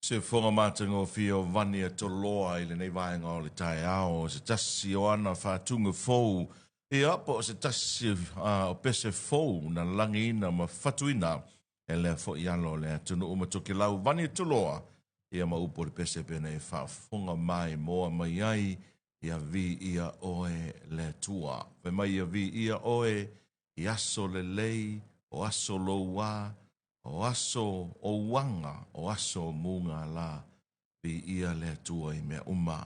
Se fofoga matagofie o Vania Toloa i lenei vaega o le taeao, o se tasi o ana faatuga fou, ia po o se tasi o pese fou na lagiina ma fatuina e lea foi alo o le atunuu ma Tokelau Vania Toloa, ia ma upu o le pese pena e faafofoga maimoa mai ai, ia viia oe le Atua. Fai mai ia viia oe i aso lelei, o aso louā, o aso o uaga, o aso o mugala, viia le Atua i mea uma.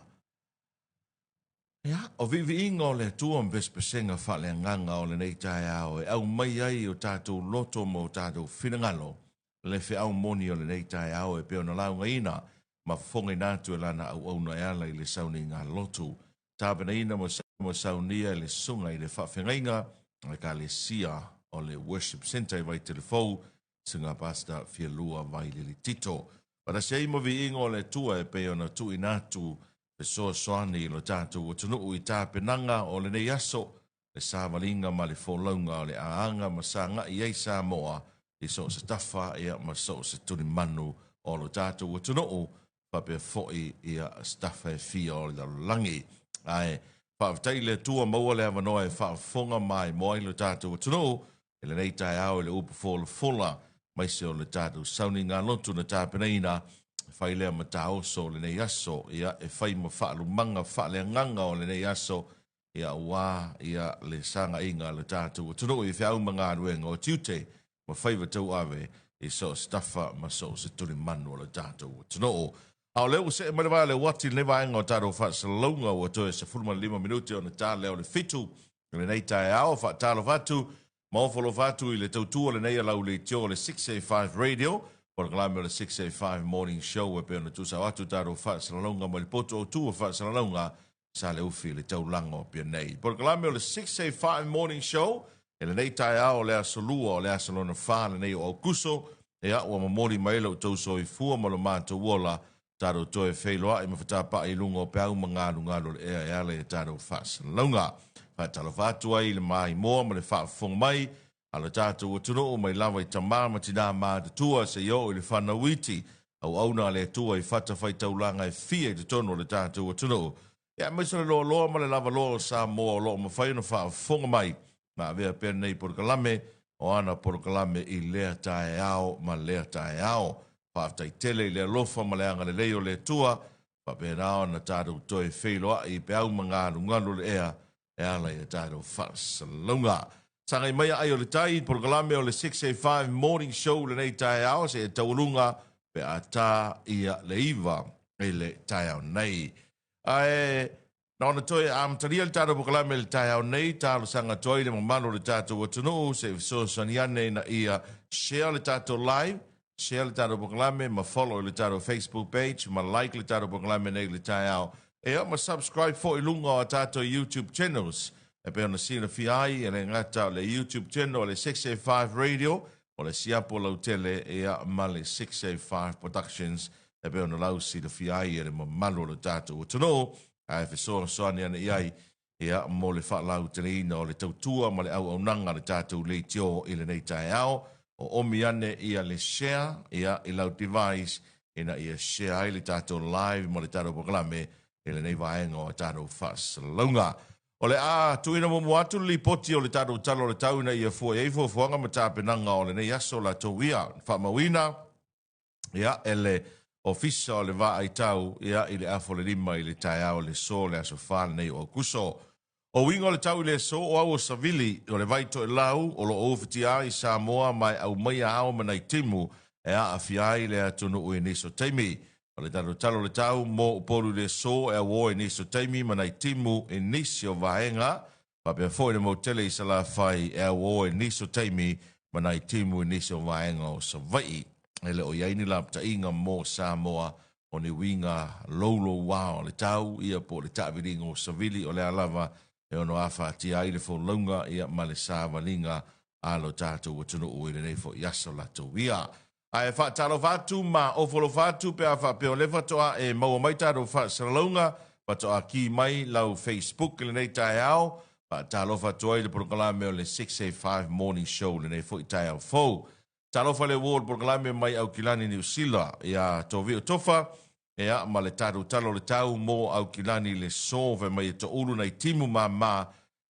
Ia, o viiviiga o le Atua ma pesepesega faaleagaga o lenei taeao e aumai ai o tatou loto ma o tatou finagalo le feau moni o lenei taeao e pei ona laugaina ma fofogaina atu e lana auauna e ala i le sauniga lotu tapenaina ma saunia e le susuga i le faafeagaiga a Ekalesia o le Worship Centre i Vaitelefou, susuga Pastor Fialua Vailili Tito. Faatasi ai ma viiga o le Atua e pei ona tuuina atu fesoasoani i lo tatou atunuu i tapenaga o lenei aso, le savaliga ma le folauga o le aaga ma sagai ai Samoa i so o se tafa ia ma so o se tulimanu o lo tatou atunuu, faapea foi ia tafa e fia o le lalolagi. Ae faafetai i le Atua maua le avanoa e faafofoga maimoa ai lo tatou atunuu i lenei taeao i le upu folafola aemaise o le tatou sauniga lotu na tapenaina e fai lea ma taoso o lenei aso, ia e fai ma faalumaga faaleagaga o lenei aso, ia aua ia le sagaiga a le tatou atunuu i feau ma galuega o tiute ma faiva tauave i so o se tafa ma so o se tulimanu o le tatou atunuu. A o lea ua see mai le vae o le uati i lenei vaega o tatou faasalalauga, ua toe 15 minute ona ta lea o le 7 i lenei taeao. Faatalofa atu ma ofo atu i le tautua o lenei alau leitio o le 685 Radio, polokalame o le 685 Morning Show e pei ona tuusao atu tatou faasalalauga mai le poto autu o faasalalauga sa le ufi i le taulaga o Apia nei. Polokalame o le 685 Morning Show i lenei taeao o le aso Lua o le aso lona 4 lenei o Aokuso, ia ua momoli mai lo outou soifua ma lo matou ola, tatou toe feiloai ma fatapa'i i luga o peau ma galugalu o le ea e ala i a tatou faasalalauga. Faatalofa atu ai i le maimoa ma le faafofoga mai a lo tatou atunuu mai lava i tamā ma tinā matutua seia oo i le fanau iti, auauna a le Atua i fatafaitaulaga e fia i totonu o le tatou atunuu. Ia aemaise o le loaloa ma le lavaloa o Samoa o lo o mafai ona faafofoga mai ma avea pea nei polokalame o ana polokalame i lea taeao ma lea taeao. Faafetai tele i le alofa ma le agalelei o le Atua, faapena ona tatou toe feiloai i peau ma galugalu o le ea e ala i a tatou faasalalauga. Sagai mai ai o le tai, polokalame o le 685 Morning Show lenei taeao seia taualuga pe a ta ia le 9 i le taeao nei. Ae na ona toe amatalia le tatou polokalame i le taeao nei, talosaga atu ai le mamalu o le tatou atunuu se i fesoasoani ane ina ia share le tatou live, share le tatou polokalame ma follow i le tatou Facebook page ma like le tatou polokalame nei i le taeao. Ia ma subscribe foi i luga o a tatou YouTube channels. E pei ona silafia ai e le gata o le YouTube channel o le 685 Radio, o le siapo lautele ia ma le 685 Productions e pei ona lau silafia ai e le mamalu o le tatou atunuu, ae fesoasoani ane i ai ia mo le faalauteleina o le tautua ma le auaunaga a le tatou leitio i lenei taeao. O omi ane ia le share ia i lau device ina ia share ai le tatou live ma le tatou polokalame i lenei vaega o a tatou faasalalauga. O le a tuuina muamua atu le lipoti o le tatou Tala o le Tau ina ia fua i ai fuafuaga ma tapenaga o lenei aso latou ia faamauina ia e le Ofisa o le Vaai Tau ia i le afa o le 5 i le taeao o le aso le aso 4 lenei o Aokuso. O uiga o le tau i le aso o au o savili o le vai toelau o lo o ufitia ai Samoa ma e aumaia ao ma nai timu e aafia ai le atunuu i nisi o taimi. O le tatou Tala o le Tau mo Upolu i le aso e auo i nisi o taimi ma nai timu i nisi o vaega, faapea foi le moutele i Salafai e auo i nisi o taimi ma nai timu i nisi o vaega o Savaii. E le o i ai ni lapataiga mo Samoa o ni uiga loulouā o le tau ia po o le taaviliga o savili o le a lava e ono afatia ai le folauga ia ma le savaliga a lo tatou atunuu i lenei foi aso latou ia. Ae faatalofa atu ma ofo alofa atu pe a faapea o lea faatoa e maua mai tatou faasalalauga, faatoa ki mai lau Facebook i lenei taeao. Faatalofa atu ai le polokalame o le 685 Morning Show lenei foi taeao fou. Talofa le uō o le polokalame mai Aukilani Niu Sila iā Tovio Tofa, ia, ma le tatou tala o le tau mo Aukilani i le so fai mai e toulu nai timu māmā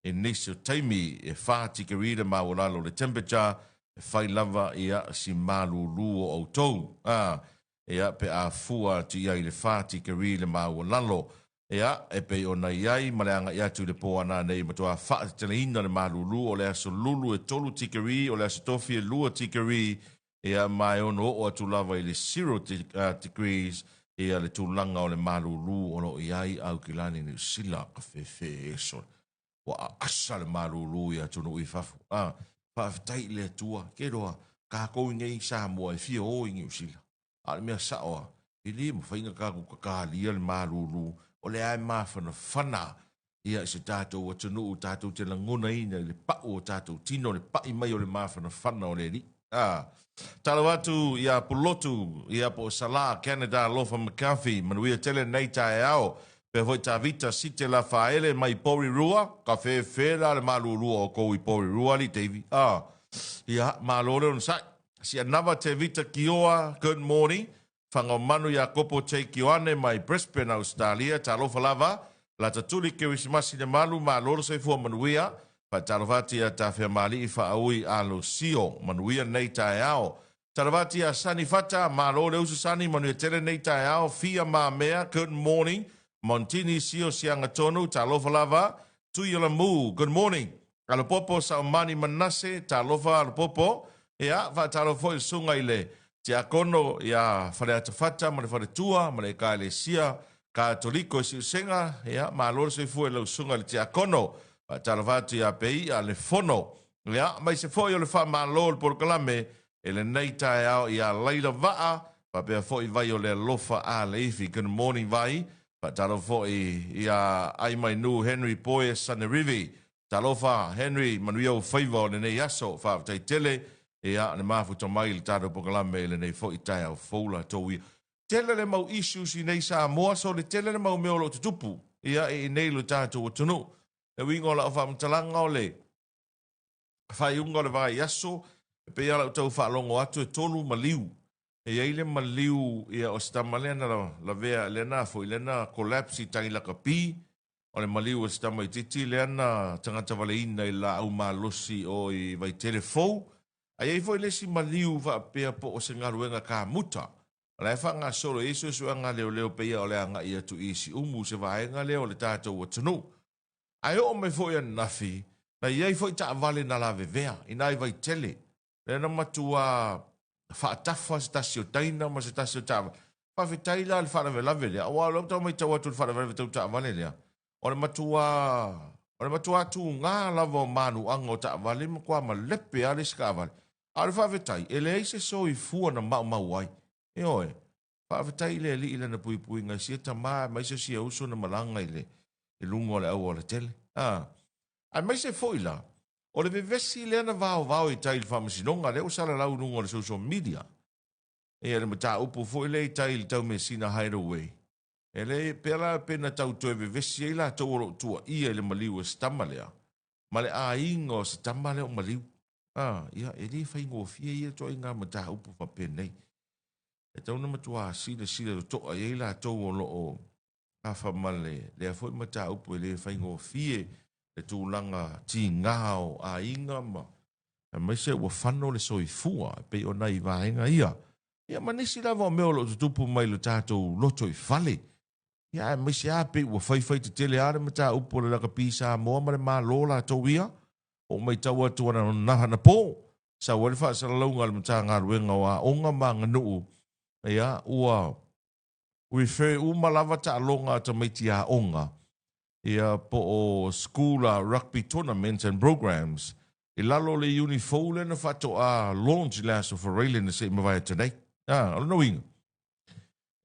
i nisi o taimi e fa tikeri le maualalo o le temperature e fai lava ia si malūlū o outou. A, ia, pe a fua atu i ai i le fa tikeri le maualalo. Ia, e pei ona i ai ma le agai atu i le pō ana nei e matua faateteleina le malūlū o le aso Lulu e tolu tikeri, o le aso Tofi e lua tikeri, ia, ma e ono oo atu lava i le zero degrees ia le tulaga o le malūlū o lo o i ai Aukilani Niu Sila ka fefe eso. Ua aasa le malūlū i atunuu i fafo. A, faafetai i le Atua, ke loa, kākou i nei i Samoa e fia o i Niu Sila. A o le mea sao a, e le mafai ona tatou tatalia le malūlū, o lea e mafanafana ia i se tatou atunuu tatou te lagonaina i le pau o tatou tino, le pai mai o le mafanafana o le Alii. A. Talo atu ia Pulotu, ia po o Salā, Canada, Alofa McCarthy, manuia tele nei taeao. Pea foi Tavita Site Lafaele mai Porirua, ka fefe la le malūlū o outou i Porirua, alii Davey. A. Ia, malo le onosai. Sianava Tevita Kioa, good morning. Whangamanu Iakopo Take Ioane mai Brisbane, Australia, talofa lava. Lata tuli Kerisimasi le malu, malo le soifua manuia. Faatalofa atu ia Tafeamali'i Faaui Alo Sio, manuia nei taeao. Talofa atu ia Sani Fata, malo le uso Sani, manuia tele nei taeao. Fia Mamea, good morning. Montini Sio Siagatonu, talofa lava. Tuialamu, good morning. Alopopo Saomani Manase, talofa Alopopo. Ia, faatalofa foi i le susuga i le Tiakono ia Faleata Fata ma le Faletua ma le Ekalesia Katoliko i Siusega. Ia, malo le soifua i lau susuga i le Tiakono. Faatalofa atu ia Pei'a le Fono. Ia, aemaise foi o le faamalo o le polokalame i lenei taeao ia Laila Vaa, faapea foi Vai o le Alofa a Leifi. Good morning Vai. Faatalofa foi ia Aimainu Henry Poe Sanerivi. Talofa Henry, manuia ou faiva o lenei aso. Faafetai tele ia le mafuta mai i le tatou polokalame i lenei foi taeao fou latou ia. Tele le mau issues i nei Samoa, so le tele le mau mea o lo o tutupu ia i inei i lo tatou atunuu. Le uiga o lau faamatalaga o le faaiuga o le vaiaso, e pei lava lau tau faalogo atu e tolu maliu. E i ai le maliu ia o se tama lea na lavea, lea na foi, lea na collapse i tai lakapi, o le maliu o se tamaitiiti lea na tagatavaleina i laau malosi o i Vaitele fou. A i ai foi le isi maliu faapea po o se galuega kamuta, o la e faagasolo i ai suesuega a leoleo pei o le agai atu i Siumu, se vaega lea o le tatou atunuu. Ae oo mai foi ananafi, na i ai foi taavale na lavevea i nai Vaitele, lea na matua faatafa se tasi o taina ma se tasi o taavale. Faafetai la i le faalavelave lea, aua o lea ua tau matau atu i le faalavelave tau taavale lea, o le matua, o le matua tuga lava o manuaga o taavale, matua malepe lava le isi taavale. A o le faafetai, e leai se soifua na maumau ai. Ioe, faafetai i le Alii i lana puipuiga i sia tama aemaise sia uso na malaga i le i luga o le aualatele. A, aemaise foi la, o le vevesi lea na vaovao i tai i le faamasinoga, lea ua salalau i luga o le social media. Ia le mataupu foi lea i tai i le Taumeasina Hideaway. E le, pea la pe na tau toe vevesi ai latou o lo o tuuaia i le maliu o se tama lea, ma le aiga o se tama lea o maliu. A, ia, e le faigofie ia ituaiga mataupu faapenei. E tatau ona matua silasila totoa i ai latou o lo o nafa ma le lea foi mataupu e le faigofie le tulaga tiga o aiga ma aemaise ua fano le soifua e pei o nai vaega ia. Ia ma nisi lava o mea o lo o tutupu mai i lo tatou loto i fale. Ia aemaise lava pei ua faifai tetele lava le mataupu o le lakapi Samoa ma le Malo latou ia. Ua ou matau atu anapo, sau ai le faasalalauga a le Matagaluega o Aoga ma Aganuu, ia, ua refer uma lava taaloga a tamaiti aoga, ia, po o school rugby tournaments and programs i lalo o le iuni fou lea na faatoa launch i le Aso Faraile na se i mavae atu nei. A, o lona uiga,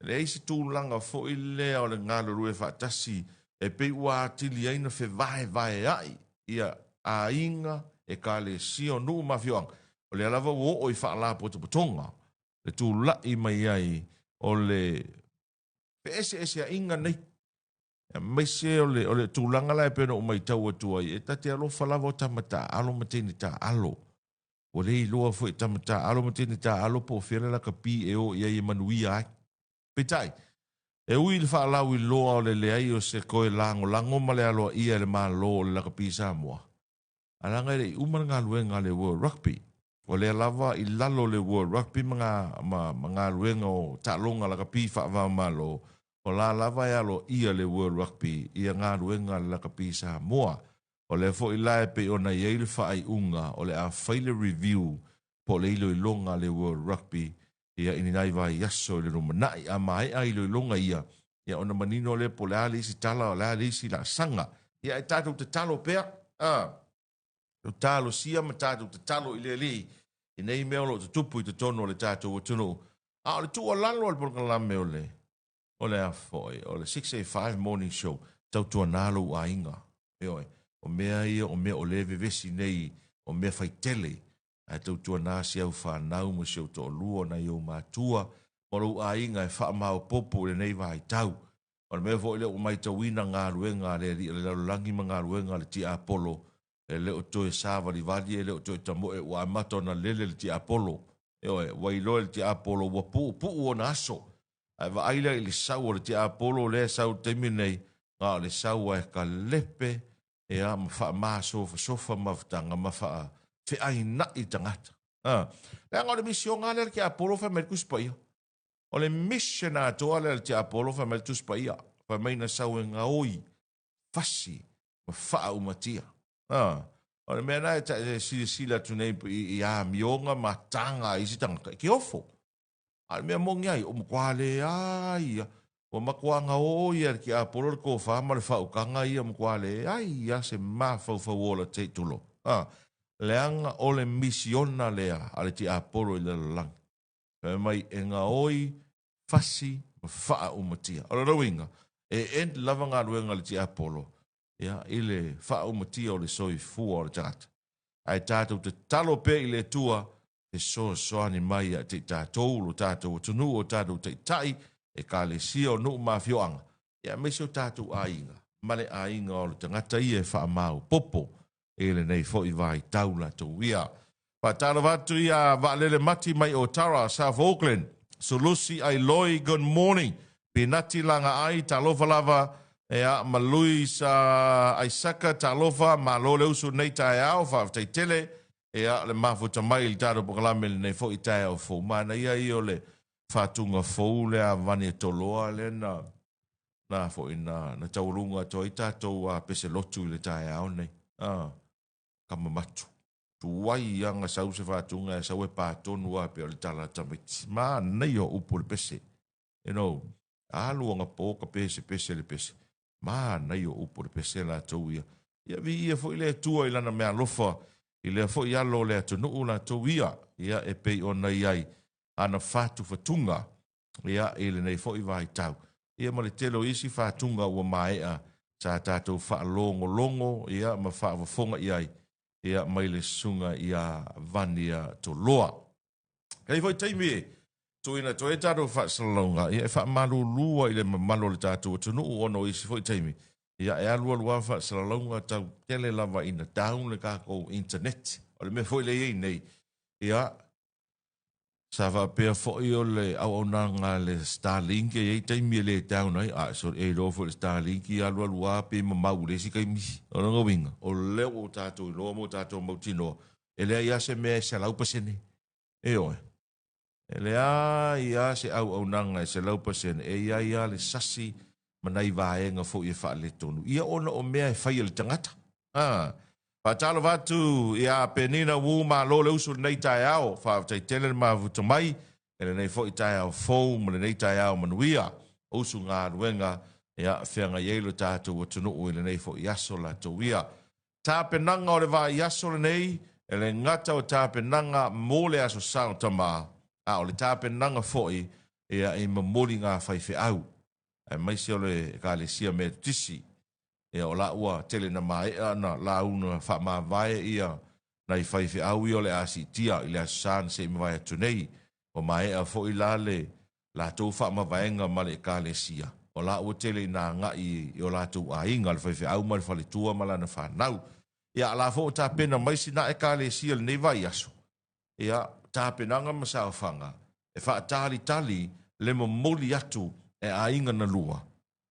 E leai se tulaga foi lea o le galulue faatasi e pei ua atili ai na fevaevaea'i ia aiga, ekalesia, o nuu ma afioaga. O lea lava ua oo i faalapotopotoga le tula'i mai ai o le feeseesea'iga nei, aemaise o le, o le tulaga la e pei ona ou matau atu ai, e ta te alofa lava o tama taaalo ma teine taaalo. Ua le iloa foi e tama taaalo ma teine taaalo po o fea le lakapi e o i ai e manuia ai. Peitai, e ui i le faalauiloa o le leai o se toe lagolago ma le aloaia e le Malo o le lakapi Samoa, ae leaga e le i uma le galuega a le World Rugby. O lea lava i lalo o le World Rugby ma, ma, ma galuega o taaloga lakapi faava-o-Malo, o la lava e aloaia le World Rugby ia galuega a le lakapi Samoa. O lea foi la e pei ona i ai le faaiuga o le a fai le review po o le iloiloga a le World Rugby ia i ni nai vaiaso i le lumanai. A maea iloiloga ia, ia ona manino lea po o le a le isi tala, o le a le isi laasaga. Ia ae tatou tatalo pea, a, talosia ma tatou tatalo i le Alii i nei mea o lo o tutupu i totonu o le tatou atunuu. A o le tuualalo a le polokalame o le o le a foi, o le 6:05 Morning Show, tautuana lou aiga. Ioe, o mea ia o mea o lea e vevesi nei, o mea faitele, ae tautuana si au fanau ma si ou toalua, o nai ou matua, ma lou aiga e faamaopoopo i lenei vaitau. O le mea foi lea ua matauina galuega a le alii o le lalolagi ma galuega a le tiapolo, e le o toe savalivali, e le o toe tamoe, ua amata ona lele le tiapolo. Ioe, ua iloa e le tiapolo ua puupuu ona aso. Ae vaai lea i le sau o le tiapolo lea e sau i le taimi lenei, na o le sau lava e kalepe, ia, ma faamasofasofa mafutaga ma faafeainai tagata. A, leaga o le misioga lava lea a le tiapolo fai mai le Tusi Paia. O le mission atoa lea a le tiapolo fai mai le Tusi Paia, fai mai na sau e gaoi, fasi ma faaumatia. A, o le mea lena e silasila atu nei i amioga ma taga a isi tagata, e te ofo. A o le mea moni ai, o matua leai lava. Ua matua gaoi lava e le tiapolo le tofa ma le faautaga ia, matua leai lava se mafaufau ola te i tulou. A, leaga o le misiona lea a le tiapolo i le lalolagi. Fai mai e gaoi, fasi ma faaumatia. O lona uiga, e end lava galuega a le tiapolo ia, i le faaumatia o le soifua o le tagata. Ae tatou tatalo pea i le Atua fesoasoani mai ia te i tatou, lo tatou atunuu, o tatou taitai, ekalesia, o nuu ma afioaga, ia aemaise o tatou aiga, ma le aiga o le tagata ia e faamaopoopo i lenei foi vaitau latou ia. Faatalofa atu ia Vaalele Mati mai Otara, South Auckland, Sulusi Ailoi, good morning. Pinati Lagaai, talofa lava, ea, ma Luis Aisaka, talofa, malo le usu nei taeao, faafetai tele, ea, le mafuta mai i le tatou polokalame lenei foi taeao fou. Manaia ia o le faatuga fou lea a Vani Toloa lea na na foi na na taualuga atu ai tatou a pese lotu i le taeao nei. Ah, kamamatu. Tuai anga sau se faatuga e sau e pā tonu a pei o le tala a tamaiti. Manaia o upu o le pese. You know, alu anapo ka pesepese le pese. Manaia o upu o le pese latou ia. Ia viia foi le Atua i lana meaalofa i lea foi alo o le atunuu latou ia, ia e pei ona i ai ana fatufatuga ia i lenei foi vaitau. Ia ma le tele o isi fatuga ua maea sa tatou faalogologo ia ma faafofoga i ai ia mai le susuga ia Vania Toloa. Kei foi taimi e tuuina atu ai tatou faasalalauga, ia e faamalulu ai i le mamalu o le tatou atunuu ona o isi foi taimi, ia e alualu lava faasalalauga tau tele lava ina down le tatou internet. O le mea foi lea e i ai nei, ia sa faapea foi o le auaunaga a le Starlink e i ai taimi e le down ai, a sorry, e iloa foi le Starlink e alualu lava pe mamau i le isi taimi. O lona uiga, o lea ua tatou iloa ma ua tatou mautinoa, e leai lava se mea e 100%. Ioe. E leai lava se auaunaga e 100%, e i ai lava le sasi ma nai vaega foi e faaletonu, ia ona o mea e fai e le tagata. A. Faatalofa atu ia Penina Wu, malo le usu i lenei taeao. Faafetai tele le mafuta mai i lenei foi taeao fou ma lenei taeao manuia. Usu galuega ia feagai ai lo tatou atunuu i lenei foi aso latou ia. Tapenaga o le vaiaso lenei, e le gata o tapenaga mo le Aso Sa o Tama, a o le tapenaga foi ia i momoli ngā faifeau, aemaise o le Ekalesia Metotisi. Ia o la ua tele na maea na lauga faamavae ia nai faifeau ia o le a siitia i le Aso Sa na se i mavae atu nei. Ua maea foi la le latou faamavaega ma le Ekalesia, o la ua tele ina agai i o latou aiga, le faifeau ma le faletua ma lana fanau. Ia, a la foi ua tapena mai sina Ekalesia i lenei vaiaso. Ia, tapenaga ma saofaga e faatalitali le momoli atu e aiga na lua,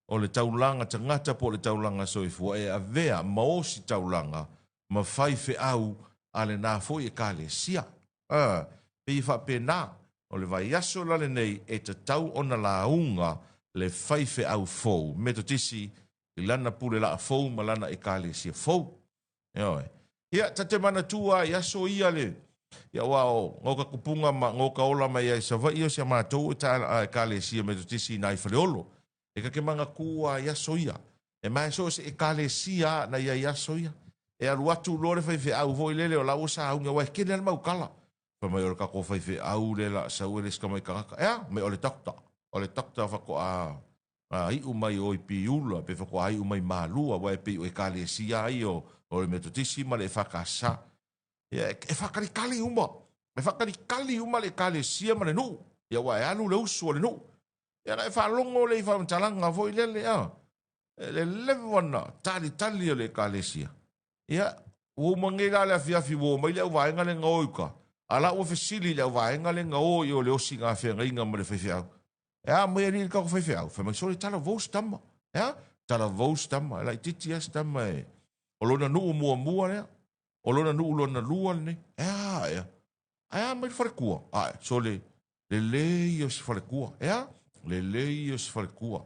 o le taulaga tagata po o le taulaga soifua e avea ma ositaulaga ma faifeau a lena foi Ekalesia. A, pei e faapena, o le vaiaso la lenei e tatau ona lauga le faifeau fou Metotisi i lana pule laa fou ma lana Ekalesia fou. Ioe. Ia, ta te manatua lava i aso ia le, ia aua o goka kupuga ma goka ola mai ai Savaii o si a matou Ekalesia Metotisi i na i Faleolo. E ka te manatua lava i aso ia. E mae so o se Ekalesia a na i ai aso ia. E alu atu loa le faifeau foi lele o la ua sauni aua e tele lava le mau tala. Fai mai o le tatou faifeau lea la sau e le isi tamai tagata. E a? Mai o le doctor. O le doctor faatoa a iu mai o i Piula pe faatoa iu mai Malua aua e pei o Ekalesia lava ia o le Metotisi ma le EFKS. Ia e faatalitali uma. E faatalitali uma le Ekalesia ma le nuu. Ia aua e alu le usu a le nuu. Ia na e faalogo lea i faamatalaga foi lele, a, le leva ona talitali o le Ekalesia. Ia, ua uma nei la le afiafi ua omai le auvaega lea na o i uta, a la ua fesili i le auvaega lea na o i o le osiga feagaiga ma le faifeau. E a mai alii le tatou faifeau? Fai mai, sole talavou se tama. E a? Talavou se tama. E laitiiti lava se tama e... O lona nuu muamua lea. O lona nuu lona lua lenei. E a ea? Ae a mai le faletua? Ae, sole, lelei ia o se faletua. E a? Lelei ia o se faletua.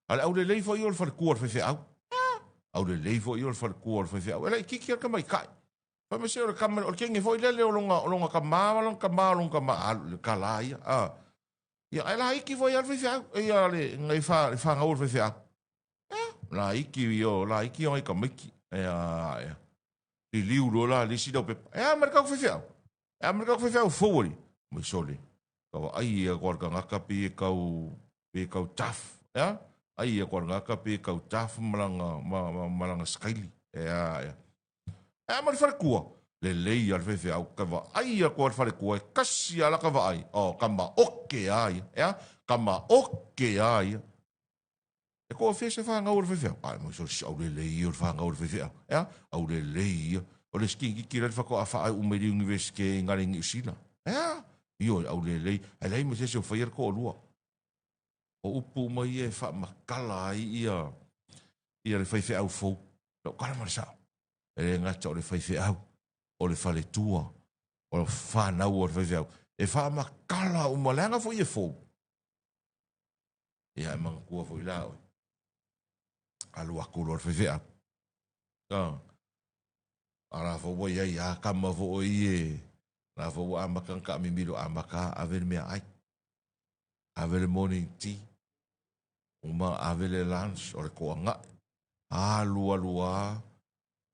A le aulelei foi ia o le faletua o le faifeau. E a? Aulelei foi ia o le faletua o le faifeau. E laitiiti lava le tamaitai. Fai mai se o le tama, o le teine foi lele o lona, o lona tama ma lona tama o lona tama, alu le tala ia. A. Ia, ae laiti foi lava le faifeau, ia le, nai fa, le fanau o le faifeau. Ea, laiti ia, laiti ia nai tamaiti. Ea, ea. Liliu loa la le isi laupepa. Ea ma le tatou faifeau. Ea ma le tatou faifeau fou ali. Mai sole. Kau ai ia koa le tagata pe e kau, pe e kau tough. Ea, ai ia koa le tagata pe e kau tough ma lana, ma, ma, ma lana skaili. Ea, ea. Ea ma le faletua. Lelei lava le faifeau, ka vaai atu lava le faletua, e kasi lava laka vaai, oh, ka maoke lava ia. Ea, ka maoke lava ia. E toafia se fanau a le faifeau? Ae mai sole si aulelei ia o le fanau a le faifeau. Ea, aulelei ia. O le isi kinititi la le faatoa faaiu mai le Universite i gale i Niu Sila. Ea, ioe, aulelei. Ae leai ma se isi o faia le toalua. O upu uma ia e faamatala ai ia, ia le faifeau fou. Lau tala ma le sao. E le gata o le faifeau, o le faletua, o le fanau o le faifeau. E faamatala uma, leaga foi e fou. Ia, e manatua foi la oe. Alu atu loa le faifeau. Ah. A la foi ua iai a kama foi e, la foi ua amata ona taamimilo amata ave le meaai. Ave le morning tea. Uma ave le lunch o le toanai. Alu alu a.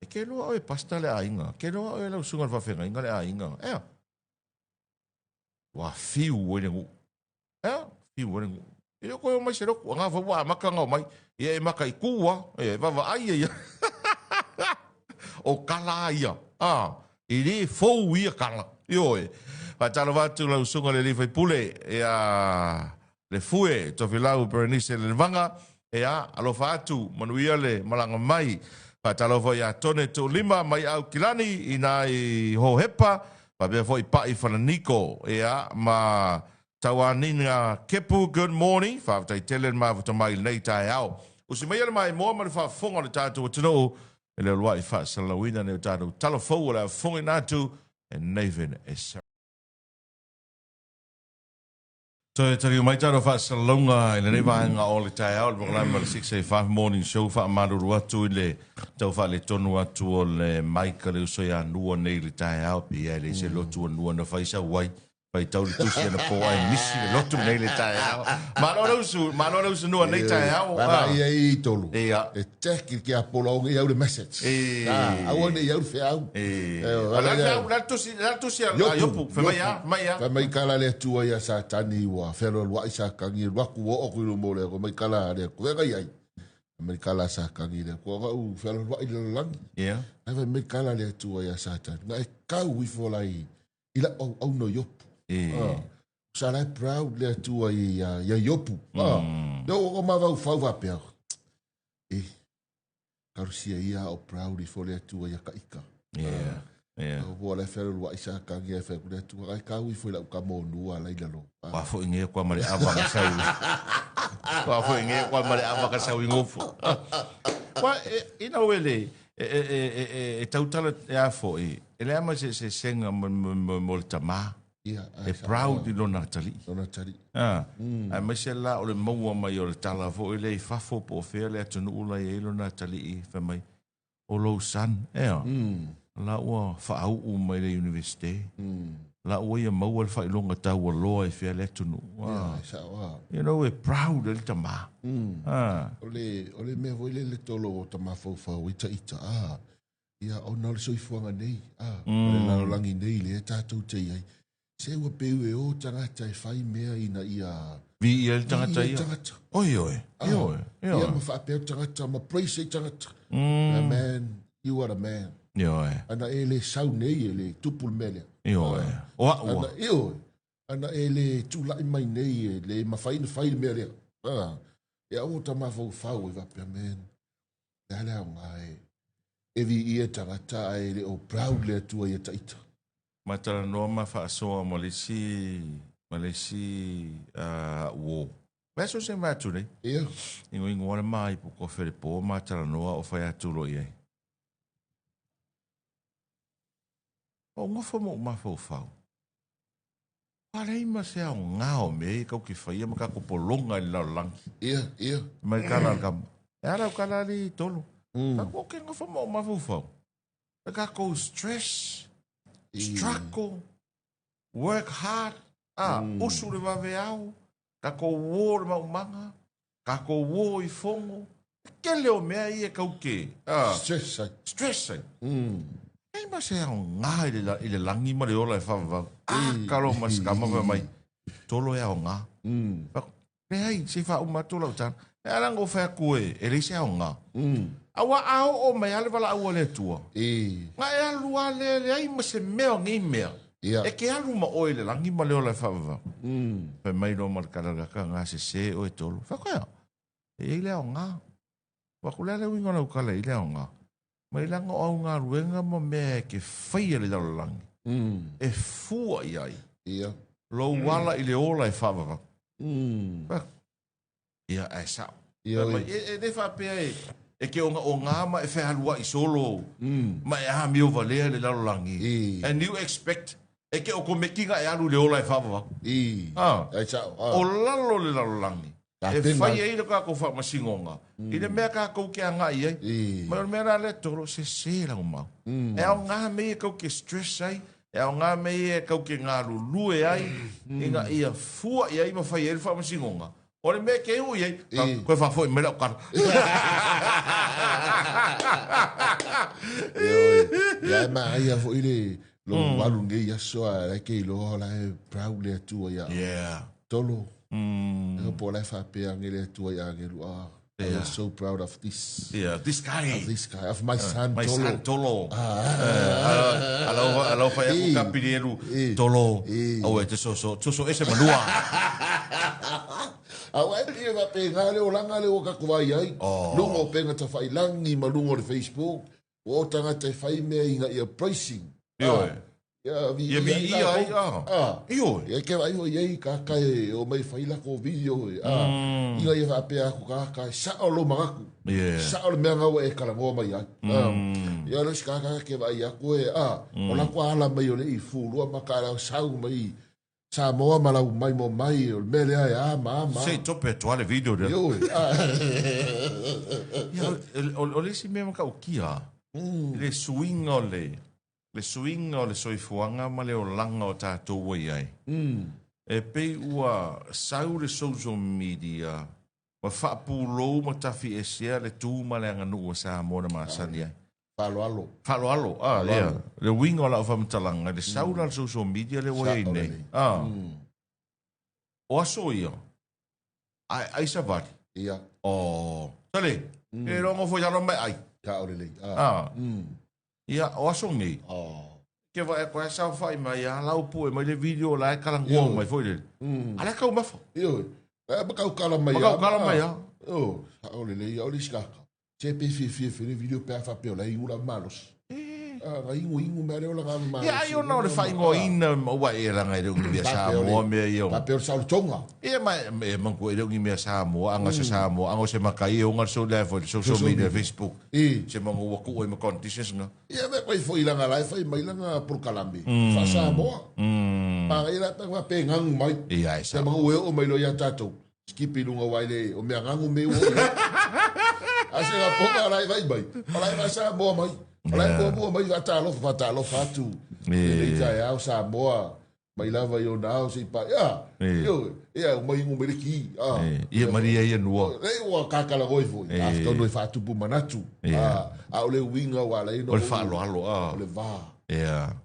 E ke loa oe pastor le aiga. Ke loa oe lau susuga i le faafeagaiga le aiga. Ea. Ua fiu ai le nuu. Ea, fiu ai le nuu. E le o toe omai se lotu, anga foi ua amata ona omai. Ia e mataitu lava, e vaavaai ia. O tala a ia, a, e le fou ia tala. Ioe. Faatalofa atu lau susuga i le alii faipule, ia Lefue Tofilau Berenice Lelevaga, ia, alofa atu, manuia le malaga mai. Faatalofa ia Tone Tuulima mai Aukilani i na i Hohepa, faapea foi Pa'i Falaniko, ia, ma Tauanina Kepu, good morning, faafetai tele le mafuta mai i lenei taeao. Usi maia le maimoa ma le faafofoga o le tatou atunuu e le uluai faasalalauina nei o tatou tala fou o le a fofogaina atu e Nathan e Toe taliu mai tatou faasalalauga i lenei vaega o le taeao, le polokalame o le 6:05 Morning Show. Faamalulu atu i le tau faaletonu atu o le mic a le uso ia Nua nei i le taeao, pei e leai se lotu a Nua na fai sau ai. Faitau le tusi anapo ae misi le lotu nei le taeao. Malo le usu, malo le usu Nua nei taeao. Vaavaai ai i tolu. Ia. E check i ke apola o nei au le message. E. Aua nei au le feau. E. O la feau, la tusi, la tusi a Iopu. Fai mai a, mai a. Fai mai kala le Atua ia Satani ua fealualuai Satani e luaku o o ku mo le ko mai kala le ku ga iai. Mai kala Satani le ko ga u fealualuai le lalagi. Ia. Ai fai mai kala le Atua ia Satani. Na e kau ifo lai i lau auauna o Iopu. E. Ah. Sa la e proud le Atua i ia, ia Iopu. Ah. Le o o mafaufau faapea. E, karusia ia o proud ifo le Atua ia ka ika. Yeah. Ia. Ua le fealualuai sa kagi e fai ku le Atua, ai kau ifo i lau ka monua la i lalo. Ua foi nge kwa ma le ava ka sau. Ua foi nge kwa ma le ava ka sau i ngofo. Wa ina ue le e tautala e a foi, e le ama se se senga mo le tamā. Ia, E proud i lona atalii. Lona atalii. Ah, ae maise la o le maua mai o le tala foi lea i fafo po o fea le atunuu la e i ai lona atalii fai mai, o lou son, ea, la ua faauu mai le universite, la ua ia maua le faailoga taualoa i fea le atunuu. Ia, e sao lava. You know, e proud ai le tamā. Ah. O le mea foi lele tolo o ta mafaufau ai ita, ia, ona o le soifuaga nei, o le lalolagi nei lea tatou te i ai. Se ua peu e o tagata e fai mea ina ia Viia le tagata ia. Ia. Tagata. Oi, oi, ioe, Ia ioe. ma faapea tagata ma praise ai tagata. Yeah, man, you are the man. Ioe, Ana e le sau nei e le tupu le mea lea. Ioe. O au. Ana, ioe. Ana e le tula'i mai nei e le mafai na fai le mea lea. Ia ua ta mafaufau e faapea, man, le a le aoga e viia tagata ae le o proud le Atua ia taita. Ma talanoa ma faasoa ma le isi uo. Vaiaso se mai atu nei. Ingoingoa le mai po kofe le po ma talanoa o fai atu lo i ai. O ngofo mo mafaufau. Palei ma se aoga o mea ia kau ke faia ma kako polonga i le lalolagi. Ia, ia. Mai kala al kama. E ala o kala ali tolo. Kako ke ngofo mo mafaufau. E kako stress, struggle, work hard, usu le vaveao, kako uo le maumaga, kako uo i fogo. Kele o mea ia kau ke. Stress ai. Stress ai. Ei ma se aoga i le lagi ma le ola e faavavau. Kalo ma se kama fai mai. Tolo e aoga. Leai, se faauma atu lau tala. E ala ngo fai atu e leai se aoga. Aua a oo mai a le valaau a le Atua. Ga e alu a le leai ma se mea o nei mea. E ke alu ma oe i le lagi ma le ola e faavavau. Fai mai loa ma le kalalaka ga sesē oe tolo. Fai atu, e i ai le aoga. Ua ku le ale uiga o lau kala i le aoga. Mai laga o au galuega ma mea e ke faia le lalolagi. E fua i ai. Lou ala i le ola e faavavau. Ia, ae sao. Ia, Mai, e le faapea e ke onga o ngā ma e whehalua i solo ma e aha mio valea le lalolagi. And you expect e ke o komekinga e alu le ola e faavavau. Ai sao. O lalo le lalolagi. Ta E tena. fai ai le kākou faamasingoga. I le mea kākou ke agaʻi ai. Ma o le mea la lea tolo sesē lau mau. E aoga mea ia kau ke stress ai, e aoga mea ia e kau ke galulue ai, ina ia fua i ai ma fai ai le faamasinoga. O le mea ke ui ai, koe faafoʻi mai lau kala. Ioe. Ia e maaia foi le lou alu nei aso a la ke iloa la e proud le Atua ia. Tolo. E po la e faapea age le Atua i agelu. I was so proud of this. Yeah, this guy. Of this guy, of my son My Tolo. son Tolo. Alau fai aku kapili elu Tolo. Au e te soso, soso ese malua. Aua e lie faapega le olaga le ua kaku ai. Luga o pega tafailagi ma luga o le Facebook. Ua o tagata e fai mea ina ia pricing. Ioe. Ia vi Ia vi ia ai, ah. Ioe. Ia ke vai foi ai kaka e o mai fai lako video e. Ina ia faapea aku kaka e sao lo magaku. Sao le mea gaua e kalagoa mai ai. Ia le isi kaka ke vai aku e o lako ala mai o le i fulua ma ka lau sau mai Samoa ma lau mai mo mai o le mea lea e a ma a ma. Se tope atu ale video lea. Ioe. Ia, o le isi mea matautia. Le suiga o le suiga o le soifuaga ma le olaga o tatou ua i ai. E pei ua sau le social media ma faapulou ma tafiesea le tu ma le aganuu a Samoa na masani ai. Faaloalo. Faaloalo, ia. Le uiga o lau faamatalaga, le sau la le social media le ua i ai Sao nei. lelei. O aso ia, ai, ai savali. O, sale, e longo foi alo mai ai. Sao lelei. Ia, o aso nei. Ke va e koe sau whai mai a lau pu e mai le video la e kalangoa mai foi le. Ala kau mafa. Ioe. E makau kala mai Makau kala mai a. O, sao lelei, o le isi kaka. Se pe fiafia fele video pe a faapea o la e ula malosi. Na iguigu mea lea o laga ma. Ia ai ona o le faaigoaina ua e laga e le o ni mea Samoa mea ia. Faapea o le saolotoga. Ia ma e manatua e le o ni mea Samoa aga se Samoa aga o se makai e oga le lea foi le social media Facebook. Se manu ua tuu ai ma conditions na. Ia me koe foi langa la e fai mai langa polokalame faa-Samoa. Pagaia la pe faapea e gagu mai. Ia e Se manu e oo mai loa ia tatou. Skipi lunga wai le o mea gagu me ua o ia. A se ga poka la e vai mai. O la e faa-Samoa mai. O la e muamua mai faatalofa faatalofa atu. Lenei taeao Samoa mai lava i ona ao se i pae. Ia, ioe, ia uma ingo mai le ki. Ia maria ia nua. Le ua kakalagoi foi. A tonu e faatupu manatu. A o le uiga ua ala ai ona. O le faaaloalo. O le va.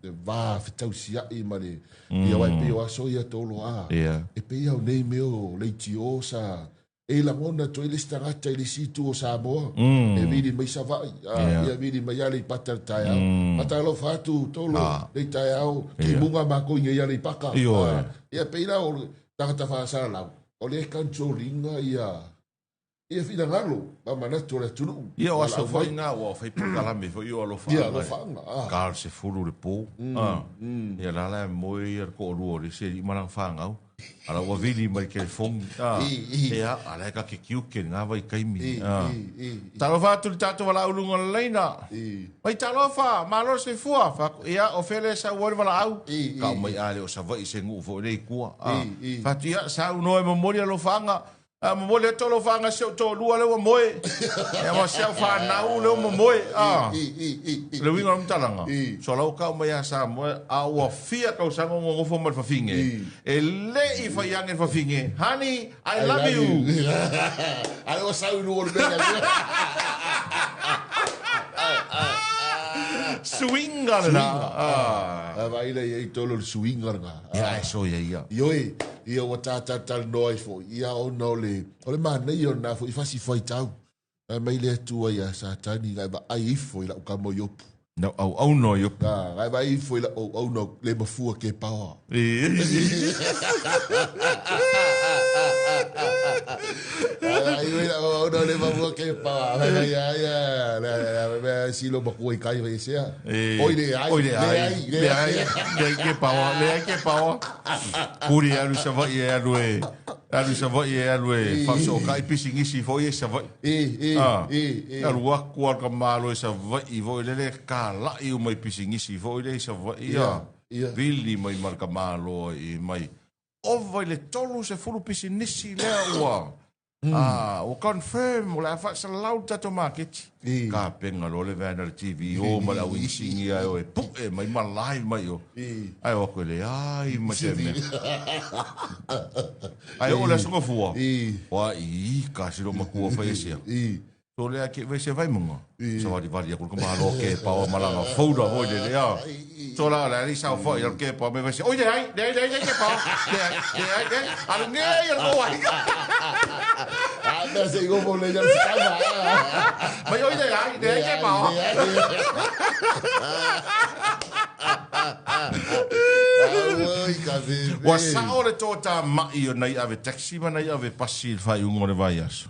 Le va fetausiai ma le ia wai pei o aso ia tolo a. E pei au nei mea o leitio sa e lagona atu ai le isi tagata i le isi itu o Samoa e vili mai Savaii, ia vili mai Aleipata i le taeao. Faatalofa atu Tolo i le taeao, timuga makou i nei Aleipata. Ia pei la o le tagata faasalalau, o lea e control ina ia ia finagalo ma manatu o le atunuu. Ia o aso foi na ua fai polokalame foi o alofaaga. Ia alofaaga. Ka o le 10 le po. Ia la la e moe ia le toalua o le isi alii ma lana fanau. Ala ua vili mai telefoni. Ia, ala e ka ke kiuke ngā vai kaimi. Talofa atu le tātou walaau lunga o le laina. Mai talofa, malo se fua. Whaku, ia, o fele sa ua le walaau. Ka o mai ale o Savaii se nguu fo le kua. Whatu, ia, sa unoe momori alofaaga. A momoli atu alofaaga si ou toalua lea ua moe. Ia ma si au fanau lea ua momoe. Le uiga o le matalaga, so lau kau mai ia Samoa, a ua fia tausaga o nonofo ma le fafine, e le i fai ane le fafine, honey, I love you. A ua sau i luga o le mea lea. Suiga lena. A vaai lea i ai tolu o le suiga lena. Ia, e soia ia. Ioe, ia ua tātalanoa ai foi, ia ona o le, o le manaia o lena foi fasi faitau. Fai mai le Atua iā Satani, Ga e vaai ifo i lau kama o Iopu. Lau auauna o Iopu. Ga e vaai ifo i lau auauna le mafua ke paoa. Ai lau auauna le mafua ke paoa. Fai mai ia ia, le mea silo makua i kai fai esea. Oi le ai, Oi le ai, le ai, le ai ke paoa, le ai ke paoa. Puri e alu i Savaii e alu e, alu i Savaii e alu e faasookai pisinisi foi e Savaii. Alu aku a ka malo i Savaii foi lele kalai uma i pisinisi foi le i Savaii. Vili mai ma le ka malo i mai. Ova i le 30 pisinisi lea ua. Ua confirm o le a faasalau le tatou maketi. Kapenga loa le vaega o le TV o ma le auigisigi ae o e pu'e mai ma live mai o. Ae o atu e leai ma se mea. Ae oo le aso gafua, ua ika si lou matua fai e sia. So lea ke vai se vai munga. Sa vali vali aku le malo ke paoa ma lana folder foi lele a. So la la li sau foi al ke paoa me vai se oi leai leai leai leai ke paoa. Leai leai leai alu nei al ko ai. A mea se i gofo le ia se kama. Mai oi leai leai ke paoa. Ua sao le toatamai o nai ave taxi ma nai ave pasi i le faaiuga o le vaiaso.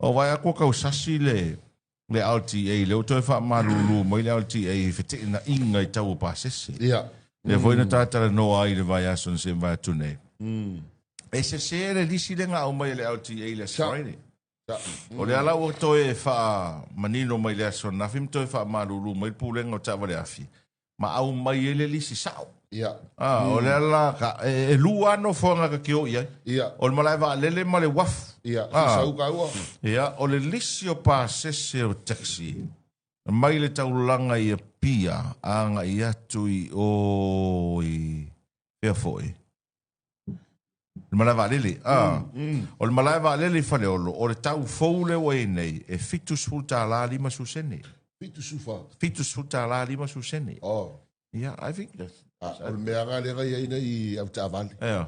O vaai atu ua tau sasi le le LTA, lea ua toe faamalulu mai le LTA i feteenaiga i tau o pasese. Ia. Lea foi na ta talanoa ai i le vaiaso na se vae atu nei. E sese le lisi lea na aumai e le LTA i le aso Friday. O lea la ua toe faamanino mai le aso ananafi ma toe faamalulu mai le Pulega o Taavale Afi ma aumai ai le lisi sao. Ia. Ah, o lea la ka, e lua nofoaga ka ke o i ai. Ia. O le malae vaalele ma le uafu. Ia, ah. Sau ka ua. Ia, o le lisi o pasese o taxi mai le taulaga i Apia agai atu i o i fea foi. Le malae vaalele. Ah. O le malae vaalele i Faleolo, o le tau fou lea ua i ai nei, e $70 50 sene. 74. $70 50 sene. Oh. Yeah, I think that's... Ah, o le mea nga lea i ai nei au taavale. Yeah.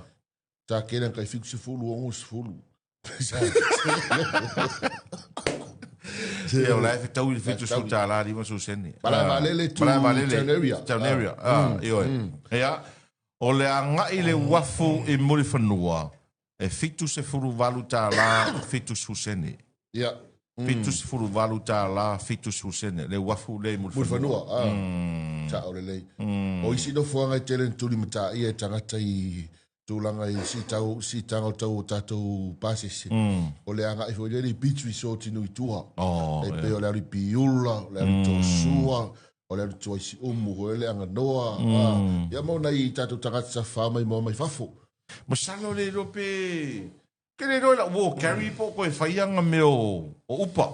Sa kele kai 70, 60. Ia, o la e fetau i le $70 50 sene. Malae vaalele to town area. Town area. Ah, ioe. Ia, o le agai i le uafu i Mulifanua, e $78 70 sene. Ia. $78 70 sene, le uafu lea i Mulifanua. Mulifanua, ah. Sa'o lelei. O isi nofoaga e tele ona tulimataia e tagata i tulaga i siitau, siitaga o tau o tatou pasese, o le agai foi lele i beach resort i nuu i tua. Oh, E pei o le alu i Piula, o le alu i Tosua, o le alu i tua i Siumu foi lele Aganoa, ah. Ia ma o nai tatou tagata tafafao maimoa mai fafo. Masalo le iloa pe Ke le iloa i lau war carry po o koe whai anga mea o upa.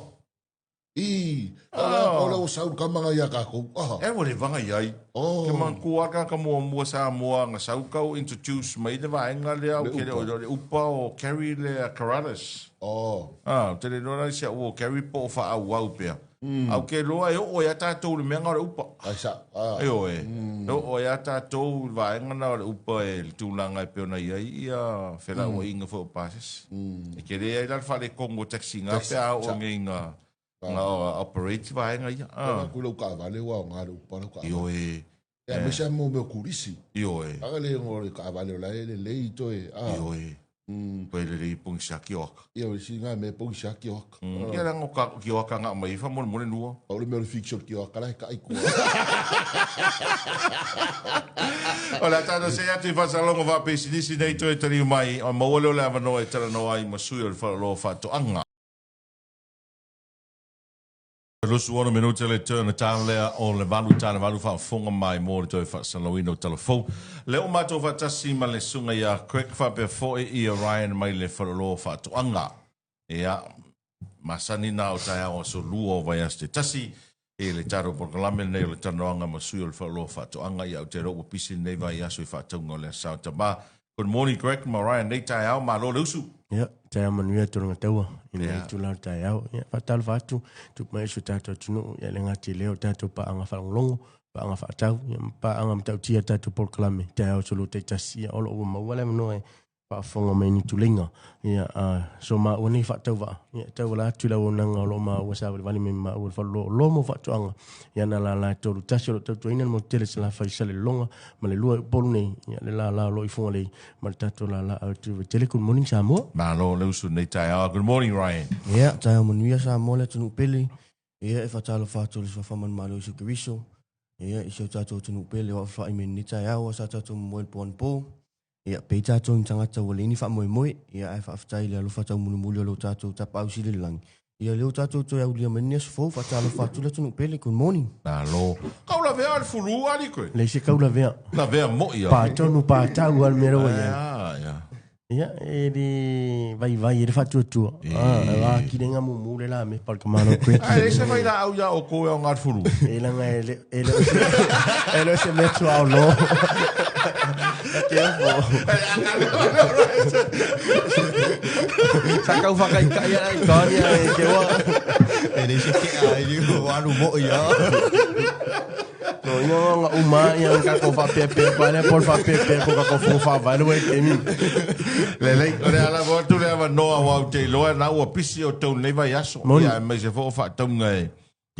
I, o le o sau kama ngai a kākou. Aha. E ua le vanga i ai. Oh. Ke manatua ka ka mua mua Samoa nga sau kau introduce mai le vaenga lea o ke le o le upa o carry le Karalis. Oh. Ah, te le iloa la si au o carry po o whaauau pea. Au ke loa e oo ia tātou le mea o le upa. Ai sa. Ah. E oe. E oo ia tātou le vaenga na o le upa e le tūlanga e peo na ia i ia whela ua inga fo o pasese. E ke rea i la le whale Kongo taxi ngā pea au o ngei ngā ngā operate vaenga ia. Ah. Ku lau kaavale ua o ngā le upa lau kaavale. I oe. Ia, me se mo mea kurisi. I oe. Aga le ngo le kaavale o la e le lei toe. Ah. I oe. Koe le lei pongi sa ki oaka. Ia, o si ngā mea pongi sa ki oaka. Ia rango ka ki oaka ngā mai ifa mo le nua. O le mea o le fiction ki oaka la he kai kua. O le tātou se atu i whasalongo wha pesinisi nei toe tari mai o maua leo le awanoa e talanoa ai ma sui o le whalaloa whaatoanga. 26 minute le turn tala lea o le valu tala valu faafofoga mai mo le toe faasalauina o talafou. Lea ua matou faatasi ma le susuga ia Craig faapea foi ia Ryan mai le Faleoloa o Faatoaga. Ia, masani na o taeao aso lua o vaiaso te tasi i le tatou polokalame lenei o le talanoaga ma sui o le Faleoloa o Faatoaga. Ia, ou te iloa ua pisi lenei vaiaso i faatauga o le Aso Tama. Good morning Greg ma Ryan nei taeao, malo le usu. Ia, taeao manuia tulaga taua i lenei itula o le taeao. Ia, faatalofa atu, tupu mai i si o tatou atunuu, ia le gata i lea o tatou paaga faalogologo, paaga faatau, ia ma paaga matautia o tatou polokalame, taeao sulu taitasi, ia o lo o ua maua le avanoa e faafofoga mai ni tuleiga. Ia, a, so maua nei faatauvaa, ia, e tauala atu i le auaunaga o lo o maua savalivali mai ma maua le faleoloa o Lomo Faatoaga, ia na lala e 31 o lo o tautuaina le motu tele Salafai Salelologa ma le lua i Upolu nei, ia le lala o lo o i Fugalei ma le tatou lala au tu tele. Good morning Samoa. Malo le usu nei taeao. Good morning Ryan. Ia, taeao manuia Samoa le atunuu pele. Ia, e faatalofa atu i le suafa manumalo o Iesu Keriso. Ia, i si o tatou atunuu pele o afafa'i mai lenei taeao a sa tatou momoe i le po anapo. Ia, pei tatou ni tagata ua leai ni faamoemoe, ia ae faafetai i le alofa taumulimuli o lo tatou Tapaau Sili i le Lagi. Ia, lea ua tatou toe aulia mai lenei aso fou, faatalofa atu le atunuu pele. Good morning. Malo. Kau lavea le fulu ali koe. Leai se kau lavea. Lavea moi a. Pā tonu, pā tau a le mea la ua i ai. Ia, ia. Ia, e le vaivai e le faatuatua. Ah, e wā ki renga mumu le la me pal ka malo koe. Ai, le se vai la au ia o koe o ngā furu. E langa e le, e le, e le se mea tua o lo. Careful. Sa kau whakaikai ana i kānia e te wā. E le se kea e liu o alu mo ia. No, inga nga uma ia nga ko whapepea pa le pol whapepea ko ka ko fo whawai le wai temi. Lelei, o le ala mo atu le awa noa wau te iloa na ua pisi o tau nei vai aso. Moni. Ia mai se fo whaataunga e.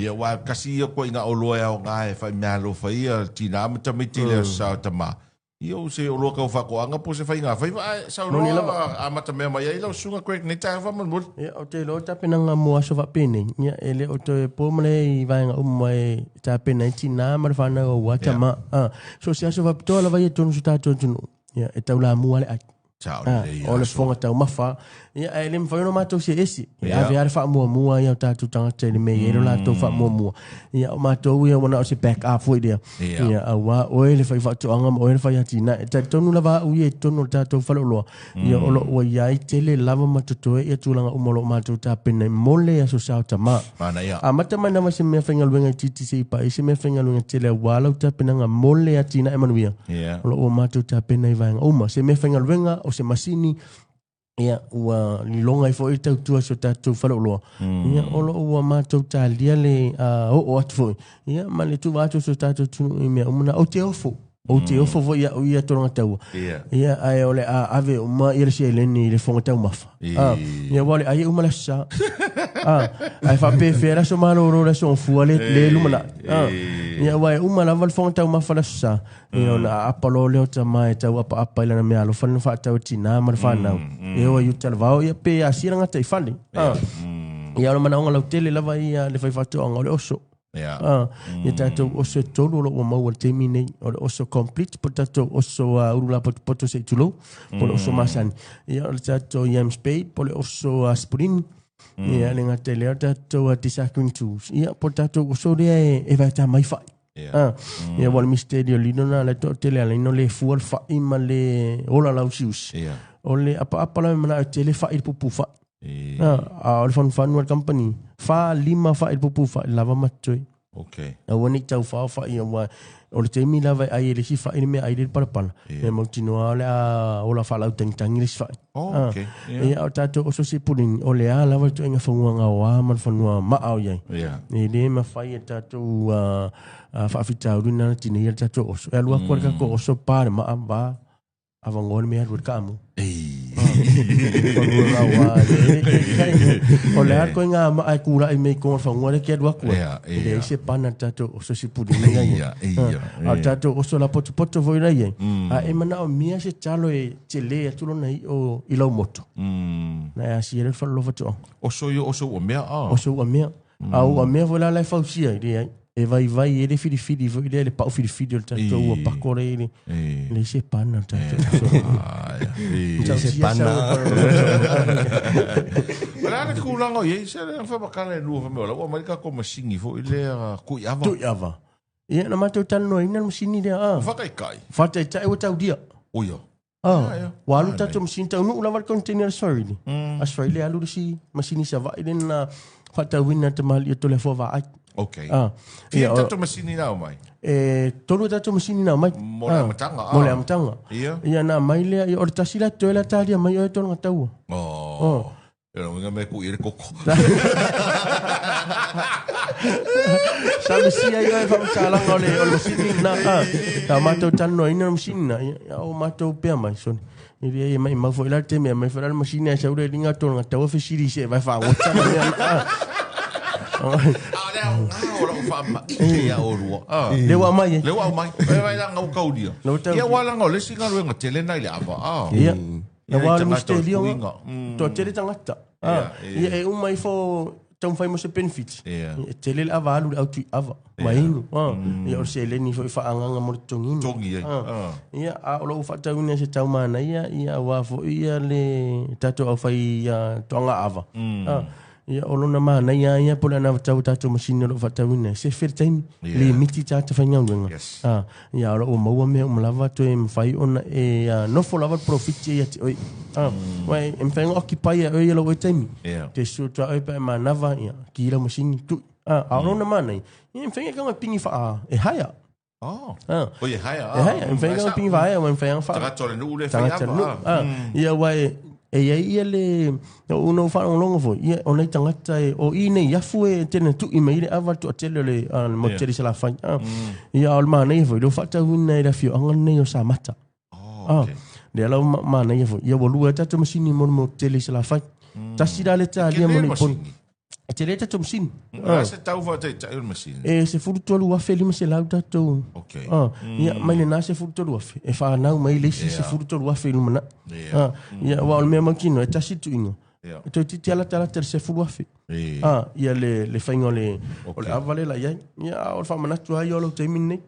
Ia wā kasi ia koe ngā oloa e au ngā e whai mea alofa ia, tina ama tamiti le sa tama. Ia o se oloa kau whakoanga po se whai ngā whai wha, sa Moni oloa lava. a mata mea mai ai lau sunga koe nei tae wha manmuri. Ia, o te iloa tapenaga mo aso faapenei. Ia, e le o toe po ma le i vaega uma e tapena ai tinā ma le whanau au ata ma. Ah, so se aso faapitoa lava ia tonu so tatou atunuu. Ia, e taulamua le ai. Sao Ah, lelei o le aso. fofoga taumafa. Ia, ae le mafai ona matou seese. E Ia. ave lava le faamuamua ia o tatou tagata i le mea e i ai lo latou faamuamua. Ia, o matou ia ua na o se back up foi lea. Ia. Ia, auā oe le faifaatoaga ma oe le faiatinae. E talitonu lava au ia i totonu o le tatou faleoloa. Ia, o lo o ua i ai tele lava ma totoe ia tulaga uma o lo o matou tapena ai mo le aso sa o tamā. Mana ia. Amata mai lava se mea faigaluega itiiti seia paia se mea faigaluega tele auā lau tapenaga mo le atinae manuia. Ia. O lo o ua matou tapena i vaega uma. Se mea faigaluega o se masini, ia, ua liloga ai foi le tautua i si o tatou faleoloa. Ia, o lo o ua matou talia le oo atu foi. Ia, ma le tuva atu o si o tatou atunuu i mea uma na. Ou te ofo. Ou te ofo foi ia'u ia tulaga taua. Ia. Ia, ae o le a ave uma ia le seleni i le fofoga taumafa. Ia. Ah, ia, ua o le ai e uma le aso sa. Ah, ae faapefea le aso malōlō le aso gafua le, le lumanai. Ah, ia, ua e uma lava le fofoga taumafa le aso sa. Ia, ona aapa loa lea o tamā e tau apaapa i lana mea alofa lena faatau e tinā ma le whanau. E o ai uta le vao, ia pe asia le gata i fale. Ah. Ia o le manaoga lautele lava ia le faifaatoaga o le oso. Ia. Ah, ia tatou oso e tolu o lo o ua maua i le taimi nei. O le oso complete po o le tatou oso ulu lapotopoto se i tulou, po o le oso masani. Ia o le tatou yam spade po o le oso sipulini. Ia le gata i lea o le tatou desuckering tools. Ia po o le tatou oso lea e vaeata mai fai. Ia. Ah, ia ua o le misteri o lino na le toatele ala ina le fua le fai ma le ola lausiusi. Ia. O le apaapa lava e manao e tele fai le pupu fai. E. Ah, a o le fanufanu a le company, fa lima fai le pupu fai lava ma totoe. Okay. Aua ne i tau fao fai aua o le taimi lava e ai e le isi fai le mea ai le palapala. Ia. E mautinoa o le a ola faalautagitangi le isi fai. Oh, Ah, okay. Ia. Ia o tatou oso sipulini, o le a lava le ituaiga fanua gaoa ma le fanua maa o i ai. Ia. E le mafai e tatou faafitauli na tineia le tatou oso. E alu atu le tatou oso pa le maa va avangoa le mea alu i le kaamu. Ei. Fanua gaoa. O le a le ituaiga maa e kula'i mai i koga o le fanua lea e te alu atu ai. Ia, E leai ia. se pana le tatou oso sipulini la i ai. Ia, ia. A o le tatou oso lapotopoto foi la i ai. A e manaomia se talo e tele atu lona i'o i lau moto. Na e asia ai le fale o lau fatoaga. Oso ia oso ua mea a. Oso ua mea. A ua mea foi la la e fausia ai, leai. E vaivai ai le filifili foi lea, le pau filifili o le tatou ua pako lea i le leai se pana o le tatou oso. Ei. Se pana. O le a le tulaga o i ai, se le whamakala e lua whamea o la ua mai ka ko masini fo i lea kui ava. Tui ava. Ia, na matou talanoaina le masini lea. Ah. Whakaikai. Whataitai ua taulia. Oia. Ah, ia. ua alu tatou masini taunuu lava le container Australia. Australia alu le isi masini Savaii lea na faatauina e tamalii o Toleafoa Vaai. Okay. Ah, Fia ia, tatou masini na mai. e tolu tatou masini na mai. Mo le amataga, ah. Mo le amataga. Ia. Ia na mai lea, ia, o le tasi la toe la talia mai oe tolu taua. Oh. E la winga me ku i le koko. Sa misia ia e whamatalaga o le masini na. Ah. Ta matou talanoaina le masini na. Ia, ia, o matou pea mai, sone. I le ia mai mau foi la le taimi, mai foi la le masini a sau le linga tolu taua fesili se vai whaangota ma mea na. Ah. A le au ngā o lau whaama ike ia o rua. Ah. Le ua mai e. Le ua mai. E vai la ngau kaulia. Le ua taulia. Ia wala ngau le singa ruenga tele nei le ava. Ah. Ia. Ia, Na wā i le tangata o misteri o kuinga. Toa tele tangata. Ah. Ia, ia. Ia e uma ifo taumafai mo se benefit. Ia. E tele le ava alu le au tui ava. Ma inu. Ah. Ia o le seleni foi whaanganga mo le tongina. Tongi e. Ah. Ah. Ia, a o lou faatauina se taumanaia, ia aua foi ia le tatou aufai ia toaga ava. Ah, ia o lona manaia ia po o le anavatau o tatou masini o loo faatauina se fe le taimi Yeah. le miti tagata faigaluega. Yes. Ah, ia o loo maua mea uma lava toe mafai ona e nofo lava le profiti ia te oe. Ah, uae e mafai ona occupy ia oe ia lou oe taimi. Yeah. Te sua oe pe manava ia ki lau masini tui. Ah, a o lona manaia ia e mafai ona pingi faa e haia. Oh. Ah. O ia haia. E haia, e mafai ona pingi faa e mafai ona faa. Tagata o le nuu le whai Tagata ava. nuu. ah. Ah, ia uae e iai ia le o una faalogologo foi ia o nai tagata e o i nei afu e tele tui mai le ava le toatele o le le motele Salafai. Ah, ia o le manaia foi le faatauina i le afioaga lenei o Samata. Oh, Ah, okay. lea lau manaia foi ia ua lua ai tatou masini mo le motele i Salafai. Tasi la le talia mo Ke le le iponi. masini. E tele tatou masini. Ah. Se tau whātaitai o le masini. E 13,500 tatou. Okay. Ah, ia mai lena 13,000. E whanau mai le isi 13,000 i lumana. Yeah. Ah, ia ua o le mea mautino, e tasi tuiga. Yeah. E toe titi ala talata le 10,000. E. Ah, ia le faiga o le o le ava le la iai. Ia a o le faamanatu ai o lou taimi lenei.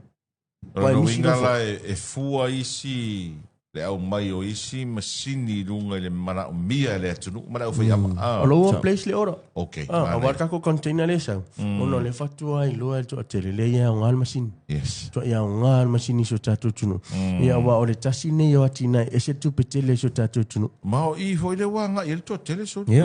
O Uai, le misi winga nofo. la e fua isi le au mai o isi masini i lunga i le manaomia e le atunuu ma le aufai ava. Ah. O lou place le ora. Okay. Ah, Manaia. aua le takou container le sau. Ona o le fatua ai loa e le toatele lea ia aoga le masini. Yes. Toa ia aoga le masini i so tatou atunuu. Ia aua o le tasi nei o atinae e ese tupe tele i so tatou atunuu. Ma o i foi le wā ngai e le toatele so. Ia.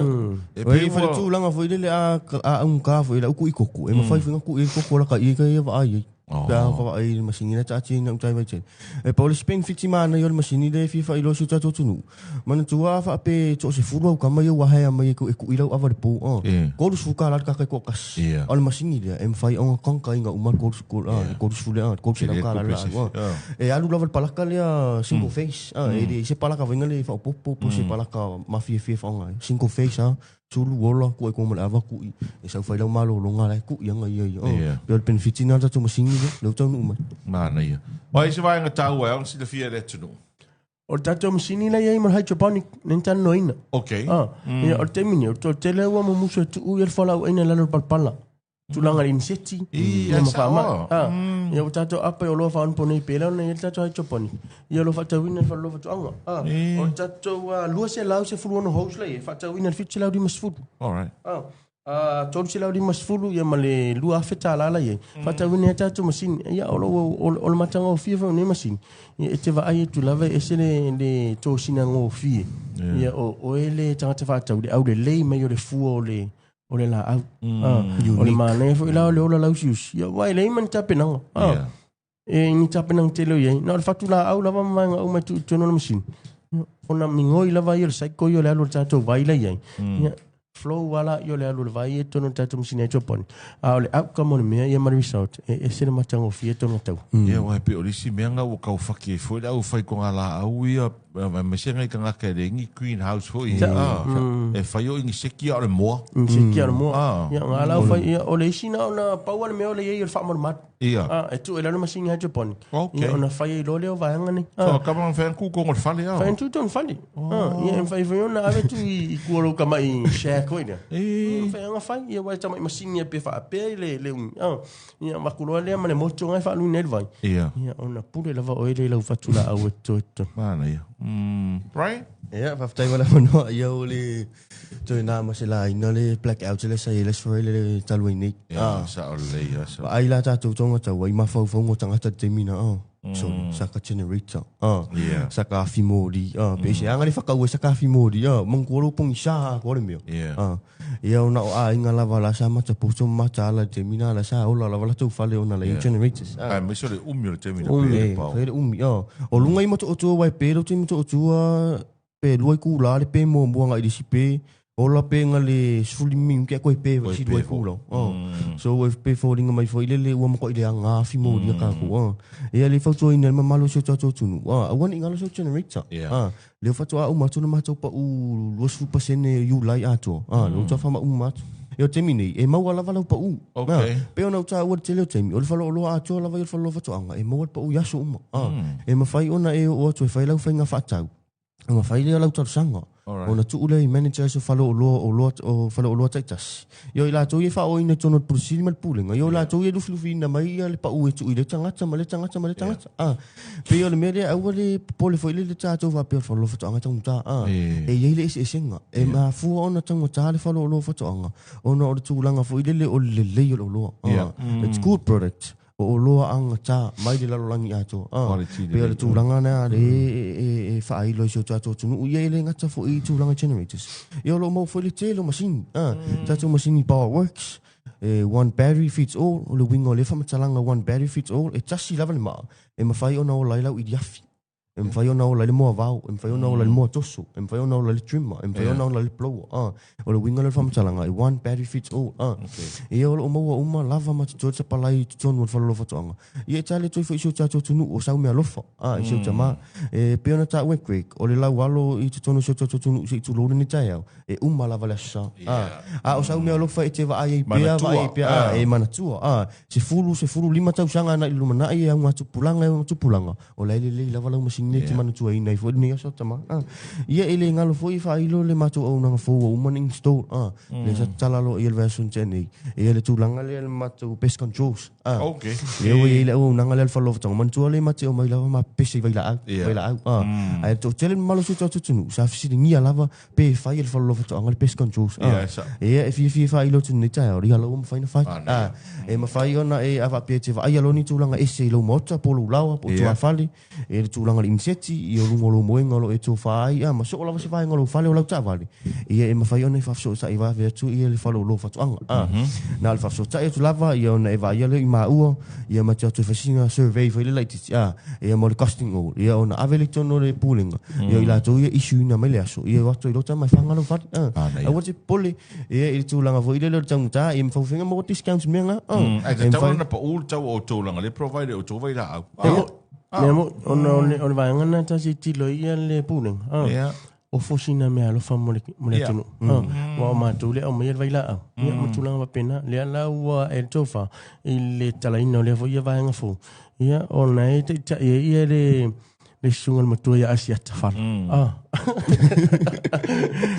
E Oi pe fale ua- tulaga foi lele a a augā foi le au ku'i koko. E mafai foi ona ku'i ai le koko la ka i ka ia vaai ai. Pe a ka vaai i le masini le taatia ina utai vai tele. E pa o le spend fiti mana i o le masini le fia whailoa si o tatou atunuu. Manatua a whaape to se fulu au kama ia ua hea mai e ku e ku'i lau ava le pō. Yeah. Kolu sufu ka la le kaka i koa kasi. Yeah. O le masini lea e mawhai onga kanka inga uma le kolu le kolu sufu le kolu se lau ka la le la. E alu lava le palaka lea single face. E le se palaka vainga le whaopopo po se palaka mafiafia whaonga. Single face ah. Sulu ola ku e ko ma le ava ku'i. E sau whai lau malōlōga la e ku'i anga ia ia. Yeah. Pe o le benefiti nā tatou masini lea, leu taunuu mai. Manaia. O ai se vaenga tāua e ona silafia e le atunuu. O le tatou masini la e i ai ma le hydroponic lea na talanoaina. Okay. Ah, ia, o le taimi nei, o le toatele ua mumusu e tuu ia le fualaauaina i lalo o le palapala. Tulaga i le iniseti, I, ia ai ma sao faamai. ah. Ah, ia ua tatou apa i oloa faaonaponei pei la ona i ai le tatou hydroponic. Ia o lo o faatauina i le faleoloa faatoaga. Ah, o le tatou 216 hose la e i ai, e faatauina i le $750. All right. Ah, $350 ia ma le $2,000 la i ai. Faatauina ai tatou masini. Ia o lo o le matagofie foi o nei masini. Ia e te vaai atu lava e ese le le tosina gofie. Ia o oe le tagata faatau le aulelei mai o le fua o le o le laau. Ah, o le manaia foi la o le ola lausiusi. Ia aua e leai ma ni tapenaga. Ah, E ni tapenaga tele o i ai. Na o le fatu laau lava ma vaega uma e tuu i totonu o le masini. Ona migoi lava ia o le cycle ia o le alu o le tatou vai la i ai. Ia, flow lava la ia o le alu o le vai ia i totonu o le tatou masini hydroponic. A o le outcome o le mea ia ma le result, e ese le matagofie tona tau. Ia, aua e pei o le isi mea na ua tau faki ai foi le au fai togalaau ia, aemaise nai tagata e leai ni greenhouse foi ia, e fai o iniseki a o le moa. Iniseki a o le moa. Ia, na ala au fai, ia, o le isi na ona pau lava le mea o le i ai o le faamalumalu. Ia. Ah, e tuu i lalo masini hydroponic. Okay. Ia ona fai ai loa lea o vaega nei. So, ah. Kama fai atu tonu o le fale ao. Fai atu tonu fale. Ah, ia e fai foi ona ave tu i kua lou kamai shack foi lea. E. Fai anga fai, ia wai tamai masini e pe faapea i le le umi. Ah, ia maku loa lea ma le moto ngai faaluina ai le vai. Ia. Ia ona pule lava oe lea i lau fatu laau e totoe tonu. Manaia. Right? Ia, faafetai mo le avanoa. Ia o le Toe na ma se laina le blackout le sa i le sfore le talu ai nei. Ia, sao lelei ia, sao. Vaai la tatou tonga tau ai mafaufauga o tagata i le taimi na, oh. So, saka generator, ah. Yeah. Saka afi moli, ah. Pe se anga le whakau e saka afi moli, ah. Mong kua lo pongi sa ko le mea. Yeah. Ah. Ia ona o aiga lava la sa mata poso mata ala i le taimi na la sa ola lava latou fale ona la i generators. Ah. Ai, aemaise o le umi o le taimi na Umi, pe le pao. le umi, ah. O lunga i motootua wai pe lo te motootua Pe lua itula le pe muamua agai i le isi pe, ola pe na le 15 minute ae koe pe Koe isi pe lua fo. itula. So e pe foliga mai foi lele ua makuai leaga afi molia tatou. Ia le fautuaina ai le mamalu o si o tatou atunuu, aua ne i galo sau generator. Lea faatoa uma atu le matou pau 20% Iulai atoa, lea ua faamauu uma atu. Ia o le taimi nei, e maua lava lau pau. Pei ona ou taua i le tele o taimi, o le faleoloa atoa lava ia o le faleoloa faatoaga, e maua le pau i aso uma. E mafai ona e oo atu e fai lau faiga faatau. Ona fai lea o lau talosaga. Ona tuu lea i managers o faleoloa oloa o faleoloa taitasi. Ia o i latou ia e faaooina i totonu o le Pule Sili ma le Pulega, ia o latou ia e lufilufiina mai ia le pau e tuu i lea tagata ma lea tagata ma lea tagata. Ah, pei o le mea lea aua le popole foi lele tatou faapea o le faleoloa faatoaga e taugata. Ah, e i ai le eseesega. E mafua ona taugata le faleoloa faatoaga ona o le tulaga foi lele o le lelei o le oloa. Ah, it's good product. O oloa agata mai le lalolagi atoa. Ah, Quality pei o le lelei. tulaga lena lea e, e, e faailo i si o tatou atunuu. Ia e le gata foi i tulaga generators. Ia o lo o maua foi le tele o masini. Ah, tatou masini Power Works, e one battery fits all, o le uiga o lea faamatalaga one battery fits all, e tasi lava le maa e mafai ona ola ai lau iliafi. E mafai ona ola ai le moa vao, e mafai ona ola ai le moa toso, e mafai ona ola ai le trimmer, e mafai ona ola ai le blower. Ah, o le uiga lea o le faamatalaga, e one battery fits all. Ah. Ia o lo o maua uma lava ma totoe le sapalai i totonu o le faleoloa faatoaga. Ia e tali atu ai foi i si o tatou atunuu o sau meaalofa, ah, i si ou tama. E pei ona taua e Greg, o le laualo i totonu o si o tatou atunuu se i tulou lenei taeao, e uma lava le Aso Sa. Ah, a o sau meaalofa e te vaai ai pea, vaai ai pea, ah, e manatua. Ah, 10, 15 tausaga agai i le lumanai e auga tupulaga, e auga tupulaga. O la e lelei lava lau masini nei e te manatuaina ai foi lenei aso tama. Ah. Ia e le galo foi e faailo le matou auaunaga fou ua uma ona install. Ah. Lea sa tatala loa i ai le vaiaso na tea nei. Ia le tulaga lea le matou pest controls. Ah. Okay. Lea ua i ai le auaunaga lea a le faleoloa Manatua lea ma te omai lava ma pese i vailaau. Ia. Vailaau. Ah. Ae toatele le mamalu o si o tatou atunuu sa fesiligia lava pe fai e le faleoloa faatoaga le pest controls. Ia, e sao. Ia, e fiafia e faailo atu nei taeao, ia lau ua mafai ona fai. Ah, nei. Ah, e mafai ona e a faapea e te vaai aloa ni tulaga ese i lou maota po o lou laoa po o tuafale, e le tulaga i le iniseti, i o luga o lou moega o lo o e tofa ai, ah, ma soo lava se vaega o lou fale o lau taavale. Ia, e mafai ona e faafesootai vave atu ia le faleoloa faatoaga. Ah, na o le faafesootai atu lava, ia ona e vaaia lea i maua, ia ma te o atu e fai sina survey foi le laitiiti, ah, ia mo le costing o, ia ona ave lea i totonu o le pulega, ia o i latou ia issue ina mai le aso, ia o atu i lota mai whanga lau fale, ah. Aua te popole, ia i le tulaga foi lele o le taugata, ia mafaufauga maua discounts mea nga, ah. Ai E tatau mafai- ona pau le tau o outou leaga lea e provide e outou vailaau. Mea mo, ona o le, o le vaega lena tasi e tilo ai ia le pulega. Ah. Ia. O fosina mea alofa mo le, mo le atunuu. Ah, aua o matou lea e aumaia le vailaau. Ia, ma tulaga faapena. Lea la ua e le tofa i le talaina o lea foi ia vaega fou. Ia, ona e taitai ai ia le, le susuga le matua ia Asiata fala. Ah.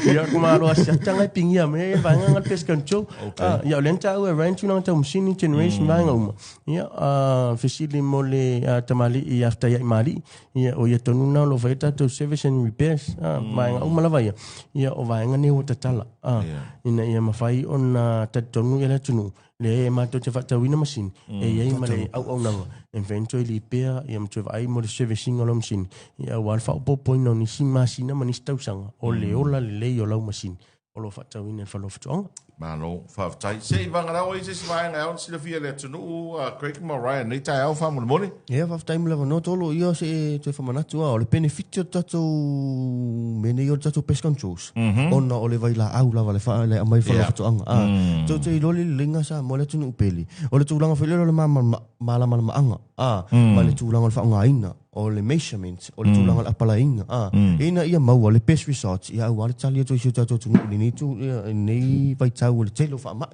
Ia ku malo Asiata ngai pingia me vaega nga le pest control. Ah, ia o lea na taua e Ryan tulaga tau masini generation vaega uma. Ia ah, fesili mo le ah, tamalii ia Ftaiai Maali'i. Ia o ia tonu na o lo o faia tatou service and repairs. Ah, vaega uma lava ia. Ia o vaega nei ua tatala. Ah, ina ia mafai ona talitonu ia le atunuu Leai e matou te faatauina masini, e i ai ma le auaunaga e mafai ona toe lipea ia ma toe vaai mo le service ina o lau masini, ia aua le faaopoopoina o nisi masina ma nisi tausaga o le ola lelei o lau masini o lo o faatauina e le Fale o Faatoaga. Malo, faafetai. Se i vagalaua i se isi vaega e ao ona silafia e le atunuu, Craig ma Ryan, nei taeao faamolemole. Ia, faafetai mo le avanoa Tolo. Ia, se i toe faamanatu lava, o le penefiti o le tatou mea nei o le tatou pest controls, ona o le vailaau lava le faa le aumai fale faatoaga. A tou te iloa le leleiga Samoa le atunuu pele, o le tulaga foi lele o le malamalamaaga a ma le tulaga o le faaaogaina o le measurement, o le tulaga o le apalaiina a ina ia maua le best results ia aua le tali atu i si o tatou atunuu i lenei itu i lenei vaitau o le tele o faamai.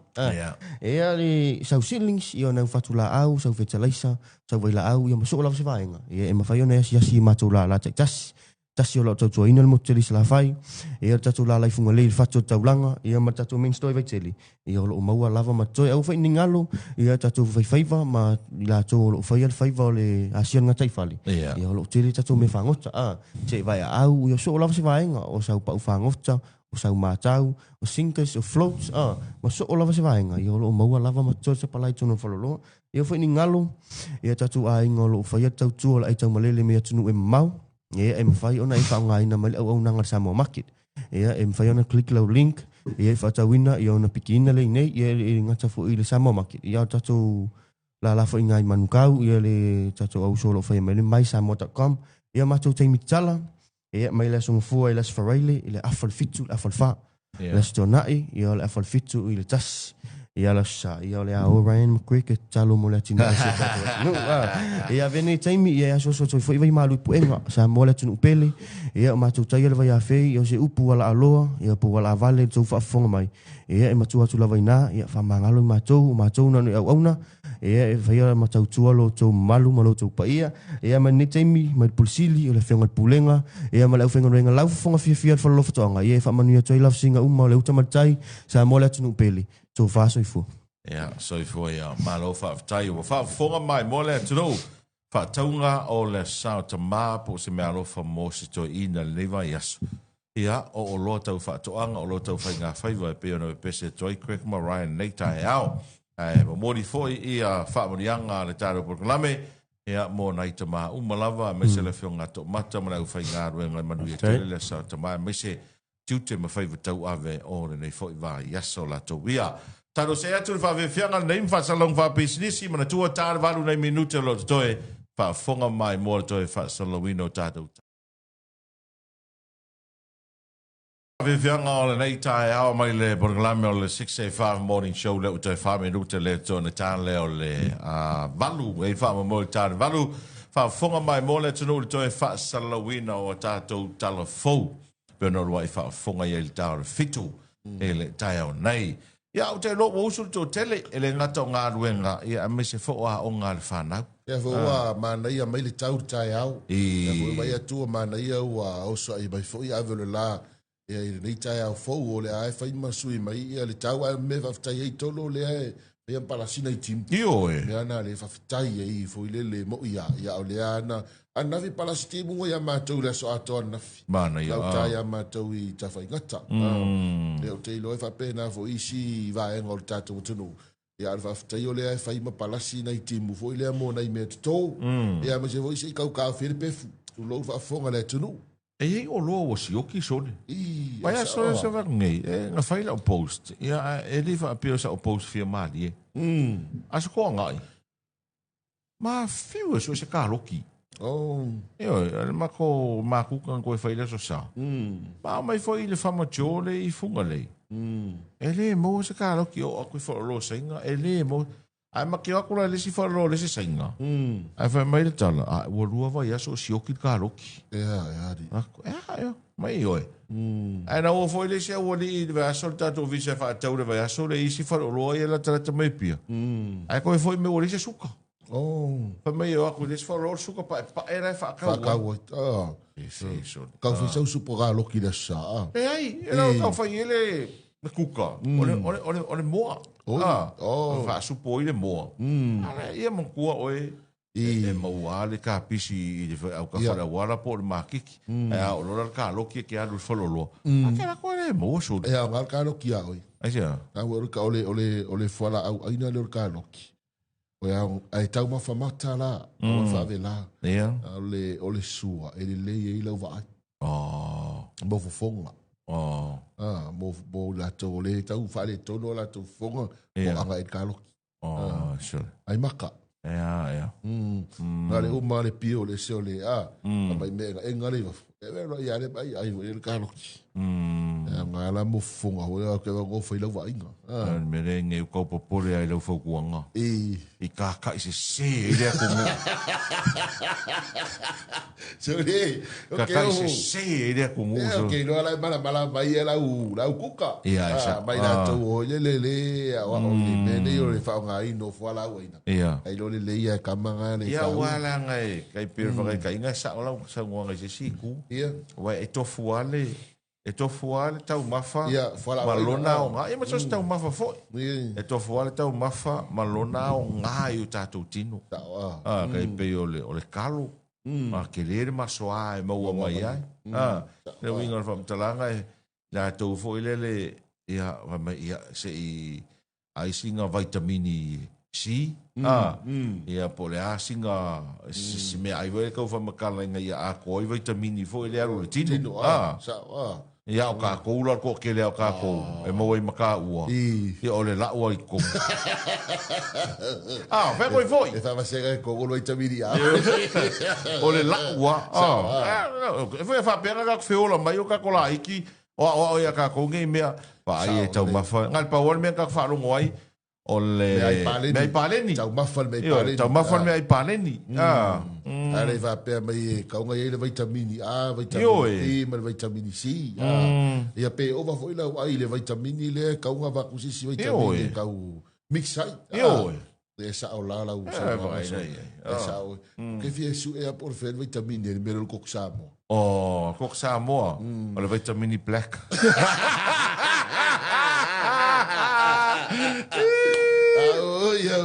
Ia le sau seedlings, ia nau fatulaau, sau fetalaisa, sau vailaau, ia ma soo lava se vaega. Ia e mafai ona e asiasi i matou lala taitasi. Tasi o lau tautuaina le motu tele i Salafai, ia le tatou lala i Fugalei i le fatu o le taulaga, ia ma le tatou main store i Vaitele, ia o lo o maua lava ma totoe. Aua foi ne i galo, ia tatou faifaiva ma i latou o lo o faia le faiva o le asia o le gataifale, ia o lo o tele tatou mea fagota, a, se i vaeaau, ia soo lava se vaega, o sau pau fagota, o sau matau, o sinkers, o floats, a, ma soo lava se vaega, ia o lo o maua lava ma totoe le sapalai i totonu o le faleoloa. Ia foi ne i galo, ia tatou aiga o lo o faia le tautua o le aitaumalele me atunuu e mamao, Ia, e mafai ona e faaaogaina mai le auaunaga a le Samoa Market. Ia, e mafai ona click lau link, ia e faatauina, ia ona pikiina lea i inei, ia e gata foi i le Samoa Market. Ia, o tatou lala foi i Manukau, ia le tatou auso o lo o faia mai le mysamoa.com. Ia, matou taimi tatala, ia, mai le Aso Gafua i le Aso Faraile, i le afa o le 7 i le afa o le 4. Le Aso Toonai, ia o le afa o le 7 i le 1. Ia le Aso Sa, ia o le a o Ryan McGregor e tatalo mo le atinae o si o tatou atunuu. Ah, ia avea nei taimi, ia e asuasu atu ai foi vai malu i puega, Samoa le atunuu pele, ia o matou taia le vaiafei, ia o se upu ua laaloa, ia po ua laavale le tou faafofoga mai, ia e matua atu lava i ina, ia faamagalo i matou, o matou na o ni auauna, Ia, e faia ma tautua lo outou mamalu ma lo outou paia. Ia, mai lenei taimi, mai le Pule Sili, o le Afioga i le Pulega, ia, ma le aufaigaluega lau fofoga fiafia o le Fale Alofa Toaga. Ia, e faamanuia atu ai lavasiga uma o le uta ma le tai, Samoa le atunuu pele. Tofa soifua. Ia, soifua ia. Malo faafetai. Ua faafofoga mai mo le atunuu. Faatauga o le Sao Tama po o se meaalofa mo se toeaina i lenei vaiaso. Ia, o oloa tau faatoaga, oloa tau faigafaiva e pei ona pepese atu ai Craig ma Ryan i lenei taeao. Ae momoli foi ia faamanuiaga a le tatou polokalame, ia, mo nai tama uma lava, aemaise le Afioga a Toomata ma le aufaigaluega e manuia tele le Sao Tama, aemaise tiute ma faiva tauave o lenei foi vaiaso latou ia. Tatou see atu i le faafiafiaga lenei ma faasalalauga faapisinisi, manatua ta le 8 nai minute o lo o totoe, faafofoga mai mo le toe faasalalauina o tatou Faafiafiaga o lenei taeao mai le polokalame o le 685 Morning Show lea ua toe 4 minute le totoe ona ta lea o le 8 e faamoemoe i le ta le 8. Faafofoga mai mo le atunuu i le toe faasalalauina o a tatou tala fou pei ona uluai faafofoga i ai i le ta o le 7 i le taeao nei. Ia, ou te iloa ua usu le toatele, e le gata o galuega, ia aemaise foi o aoga a le fanau. Ia foi ua manaia mai le tau i le taeao. Ia foi vaai atu ua manaia ua osoai mai foi ave o le la ia i lenei taeao fou o le a e fai ma sui mai ia le tau ae mea faafetai ai Tolo lea e faia ma palasina i timu. Ioe. Mea na le faafetai ai foi lele moi a ia o lea ana Ananafi palasi timu ia matou i le aso atoa ananafi. Manaia. Lau ta ia matou i Tafaigata. Lea ou te iloa e faapena foi isi vaega o le tatou atunuu. Ia, a o le faafetai o lea e fai ma palasi nai timu foi lea mo nai mea toto. Ia, aemaise foi se i kaukau ai le pefu. Tulou le faafofoga a le atunuu. E i ai oloa ua sioki sole. Vai aso aso vai nei, e na fai lau post. Ia, e le faapea o sa'u post fia malie. Aso ko agai. Ma fiu e sue se kaloki. Oh. Ioe, o le matou makuka na toe fai i le aso sa. Ma aumai foi i le Famajo le i Fugalei. E le maua se kaloki o atu i faleoloa saina, e le maua. Ae ma ke o atu la i le isi faleoloa le isi saina. Ae fai mai le tala, a ua lua vaiaso o sioki le kaloki. Ea, ea alii. Aku, ea, ea, mai oe. Ae na ua foi le isi aualii i le vaiaso le tatou visa e faatau i le vaiaso le isi faleoloa ia latalata mai Apia. Ae toe foi mai ua leai se suka. Oh. Fai mai e o atu i le isi faleoloa o le suka paepae la e faatau ai. Faatau ai. Ah. E se sole. Kau fai sau supo kaloki i le aso Sa. Ah. Leai, e lau tau fai ai le kuka, o le, o le, o le, o le moa. Oi, Ah, oh. faasupo ai le moa. A lea, ia manatua oe, e maua lava le kapisi i le au kafa o le auala po o le makiki. Ae a oo loa la le kaloki e ke alu i le faleoloa. A ke lako e le maua sole. E aoga le kaloki ia oe. Aisea? Taua o le, o le, o le, o le fualaau aina lea o le kaloki. O le ao, ae taumafa mata la, aua le faavela. Ia. A o le, o le sua e lelei ai lau vaai. Oh. Mo fofoga. Oh. Ah, mo, mo latou o le tau faaletonu o latou fofoga, Ia. po aga i le kaloki. Oh, sure. Ai maka. Ia, ia. Na le uma le pio le se o le a, mm. mai me enga enga le vafu. E ve ro ia le mai ai le kaloki. E nga la mo fofoga ho ia ke go fai lau vaaiga. Ah. Le mea lea e ngeu kau popole ai lau fautuaga. E. I kakaʻi sesē ai le atunuu. Se o le, o ke Kakaʻi o. sesē ai le atunuu. E, o ke iloa la e malamala mai e lau, lau kuka. Ia, e Ah, sa- mai ah. latou o le le le, a o le mea nei o le faaaogaina o fualaau aina. Ia. Ai lo le le ia e kama nga le Ia, tau. ua laga e kai pei o le faakaikaʻiga e sao lau saunoaga i se isi itu. Ia. Ua e tofu lava le e tofu lava le taumafa Ia, fualaau ma aina, lona ah. aoga. Ia ma so se taumafa foi. Ia. E tofu lava le taumafa ma lona aoga i o tatou tino. Sao, ah. Ah, kai pei o le, o le kalo. A tele le masoa e maua mai ai. Ah, le uiga o le faamatalaga e latou foi lele, ia, fai mai, ia, se i ai sina vitamini C, ah, ia, po o le a sina, se mea ai foi le tau faamatalaina ia atoa ai vitamini foi le alu i le tino. Tino, ah. Ah. Sao, ah. Ia, o kākou la le toatele a o kākou, e maua ai ma kāua. Ia, o le lau ai i totonu. Ah, fai koe foi. E faavasega e kogo le vitamini A. O le lau a. Ah, e foi e faapea na kākou feola mai o kākou laiti, o aoao ia kākou nei mea, vaai e taumafa. Na o le pau lava le mea na kākou faalogo ai, o le Meaai paleni. meaai paleni. Taumafa le meaai Ioe, paleni. taumafa le meaai paleni. Ah. A le faapea mai e kauga i ai le vitamini A, vitamini Ioe. D ma le vitamini C. Ah. Ia pe ova foi lau ai le vitamini lea kauga vaku se isi vitamini Ioe. e kau mix ai. Ah. Ioe. E sao la lau Eh, saunoaga vaai so. nei ai. E sao. Ke fia su'e a po o le fea le vitamini le mea lea o le koko Samoa. Oh, koko Samoa. O le vitamini black.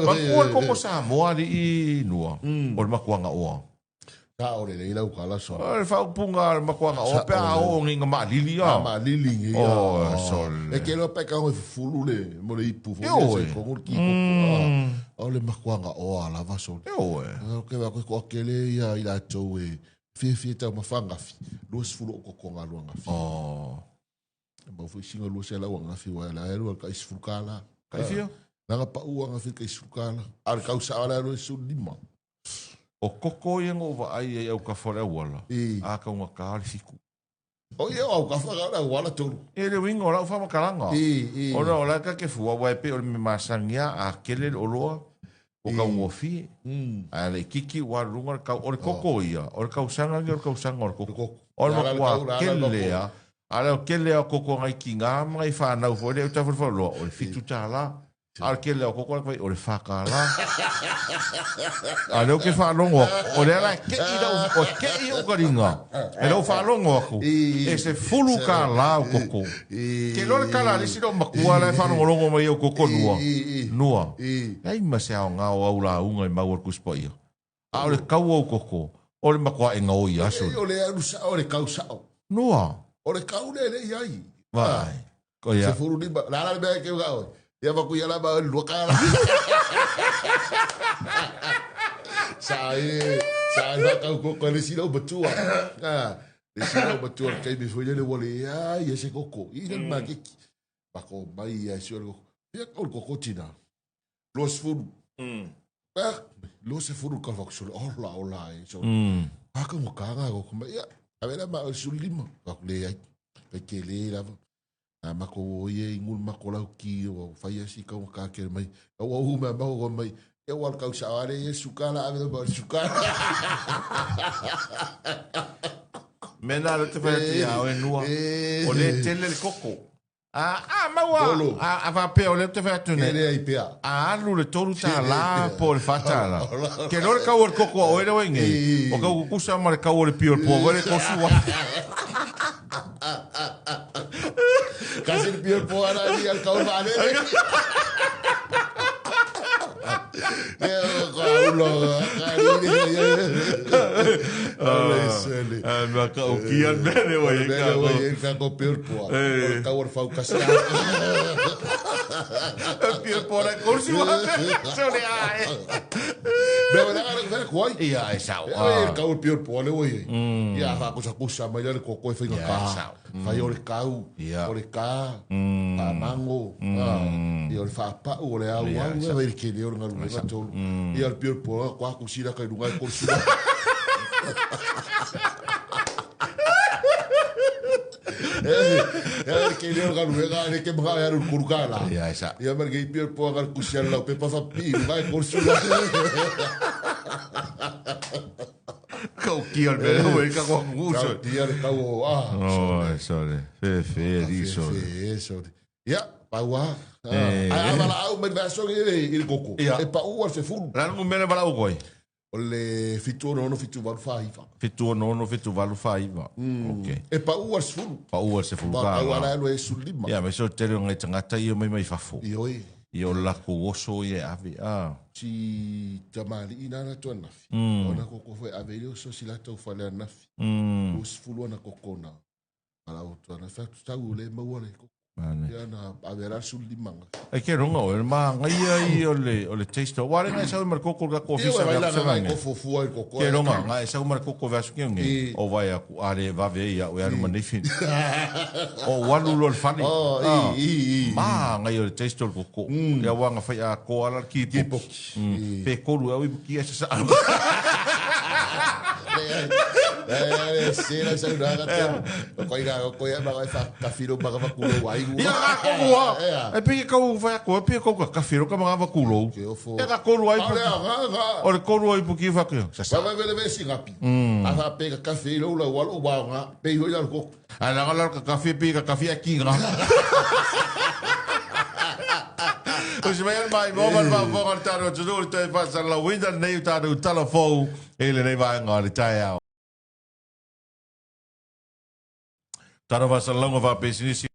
Makua le koko Samoa alii nua. O le makuaga oa. Sao lelei lau kala so. O le faaupuga a le makuaga oa pe a oo ngiga maalili a. Maalili ngi. Oh, sole. E ke loa pe ka e fufulu le mo le ipu fo Ioe. se kongo le ki koko. O le makuaga oa lava sole. Ioe. O ke wa ko kele ia i latou e fiafia taumafa angafi. 20 o koko galua angafi. Oh. Mau foi singa lua se lau angafi wa la elu ka isifulu kala. Kai fia? Nanga pau angafi ka isifulu kala. A le kausa ala elu isifulu lima. O koko ia ngo vaai ai au kafa o le auala. E. A kaunga ka le fiku. O ia au kafa ka le auala tolu. E le uiga o lau faamatalaga. E, e. Ona o la ka ke fua aua e pei o le mea masani a a kele le oloa o kaugofie. Ae le kiki ua alu luga le kau. O le koko ia, o le kausaga ia o le kausaga o le koko. O le matua kele a. A lea o kele a o koko ngai kiga ma ngai whanau foi lea uta whalewhaloa, o le $7. A le kele a o koko ai o le $4. A lea o ke whaalongo aku, o lea la e kei lau, o kei o karinga, e lau whaalongo aku, e se $10 o koko. Ke loa le kala a le isi loo makua la e whaalongolongo mai au koko nua. Nua. Ai ma se ao ngā o au la unga i mau o le kuspa ia. A o le kau au koko, o le makua e ngao i aso. O le alu sao, o le kau sao. Nua. O le kau le le iai. Vai. Ko ia. Se furu lima. La la mea ke uga oe. Ia vaku ia la ma o lua kala. Sa e, sa e whakau koko le sila o matua. Ah, le sila o matua le kaimi foi le wale ia, ia se koko. I le makeki. Pako mai ia si o le koko. Ia o le koko tina. 20. Ah, 20 ka whakusole. Ola, ola e. So, Haka mo kanga koko mai ia. A vela ma o sulu lima. Whaku le ai. Pe ke le lava. A mako o ie i ngul mako lau ki o whai asi kau ka kere mai. Au au mea maho ko mai. E wal kau sa are e sukala ave ma sukala. Mena le te whai atu ia o e nua. O le tele le koko. A, a maua, Tolu. a, a faapea o lea ou te fai atu nei. Ke leai pea. A alu le $3 po o le $4. Ke loa le kau o le koko a oe lea ua i nei, o kau kukusa ma le kau o le pio o le poa foi le 30,000. Kasi le pio o le poa na ni al kau o le vaalele. Ma ka o kia mele o e ka o e ka ko pio poa. O ka o fau kasi. Pio poa la kursi wa. So le ai. Me wala ka ka kuai. Ia e sao. E ka o pio poa le oi. Ia fa kusa kusa mai le koko e whainga ka. Fai o le kau, o le ka, whaamango, ia o le whaapau, o le au au, ia vai le kele o le ngaluega tolu. Ia o le pio poa, kwa kusira kai lunga e korsura. Ia le kele o le galuega, le ke mga e aru kuru ka la. Ia, e sao. Ia ma le kei pio poa ka kusia lau pepa whapi, lunga e korsura. Kau kia le mea ua i ka koa kuku Kau tia le kau o, ah. Oh, sorry. Fe, fe, ri, sorry. Fe, sorry. Ia, pau a. Ai, a wala au mai le vaso i le koko. Ia. E pau al se fulu. La lungu mele wala ukoi. O le 76 78 49. 76 78 49. Okay. E pau al se fulu. Pau al se fulu Pa ka. pau ala alo e sulima. Ia, me so tele o ngai tangata ia mai mai fafo. I oi. Ia o lako oso ia e ave. Ah. Si tamali ina na tua nafi. Ona koko foi ave ile so si la tau fale a nafi. O se fulu ana koko na. Ala o tua nafi atu tau le maua le koko. Mane. Ia na ave ala sulima. Ai ke ronga o ma ngai ai o le o le taste o wale ngai sau mar koko ka kofi Ia sa vai ka la sa ngai ngai. ko fofua i koko. Ke ronga ngai sau mar koko vasu ke ngai. O vai aku are vave ia o aru manifi. O walu lo le fale. Oh, i i i. Ma ngai o le taste o le koko. Ia wanga fai a ko ala ki Ki poki. poki. Pe koru au i ki asa sa. Eh, se la sa una gata. Ko ira ko ia ma fa kafiro ma fa kulo wai. Ia ka koko wa. E pe kau fai ko e pe kau ka kafiro ka mga vakulo. Ke ofo. E ka koru ai Ale ga ga. O le koru ai puki fa ke. Sa sa. Ba ba vele si ngapi. A fa pe ka kafe lo la walo wa nga pe yo ya ko. Ala nga ka kafe pe ka kafe aki nga. O se mai mai mo ma fa fo ka taro tu tu te fa sa la winda nei taro tala fo e le nei vai nga le tai ao. Taro fa sa longa fa pesinisi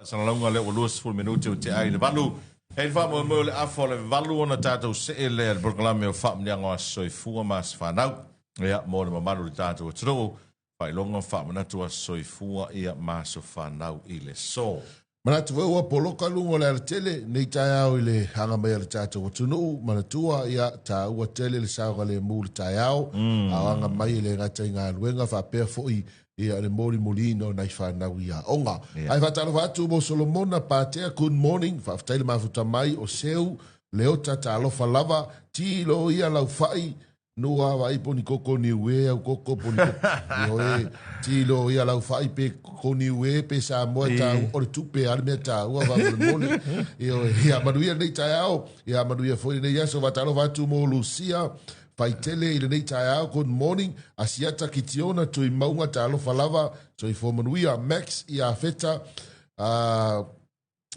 sa longa le o lua sefulu minuti o te ai le valu. E fa mo mo le afo le valu ona tātou se e le polokalame o Faamanuiaga o Aso Soifua ma Aso Fanau. Ia, mo le mamalu le tātou atunuu. Faailoga faamanatu Aso Soifua ia ma Aso Fanau i le so. Manatu foi ua poloka luga o le alatele, nei taeao i le aga mai a le tātou atunuu, manatua ia tāua tele le saoga le mu le taeao, a o aga mai e le gata i galuega faapea foʻi ia le molimolina o nai whanau i aoga. Ai whātalofa atu mo Solomona Pātea, good morning, faafetai le mafuta mai o Seu, Leota talofa lava, tilo ia laufai, nua vai poni koko niue au koko poni koko. Ioe, tilo ia laufai pe koko niue pe Samoa tau, o le tupe ale mea tāua va mole mole. Ioe, ia manuia nei taeao, ia manuia foi nei aso whātalofa atu mo Lucia, Faitele i lenei taeao, good morning, Asiata Kitiona, tui maunga talofa lava, soifua manuia, Max i Afeta,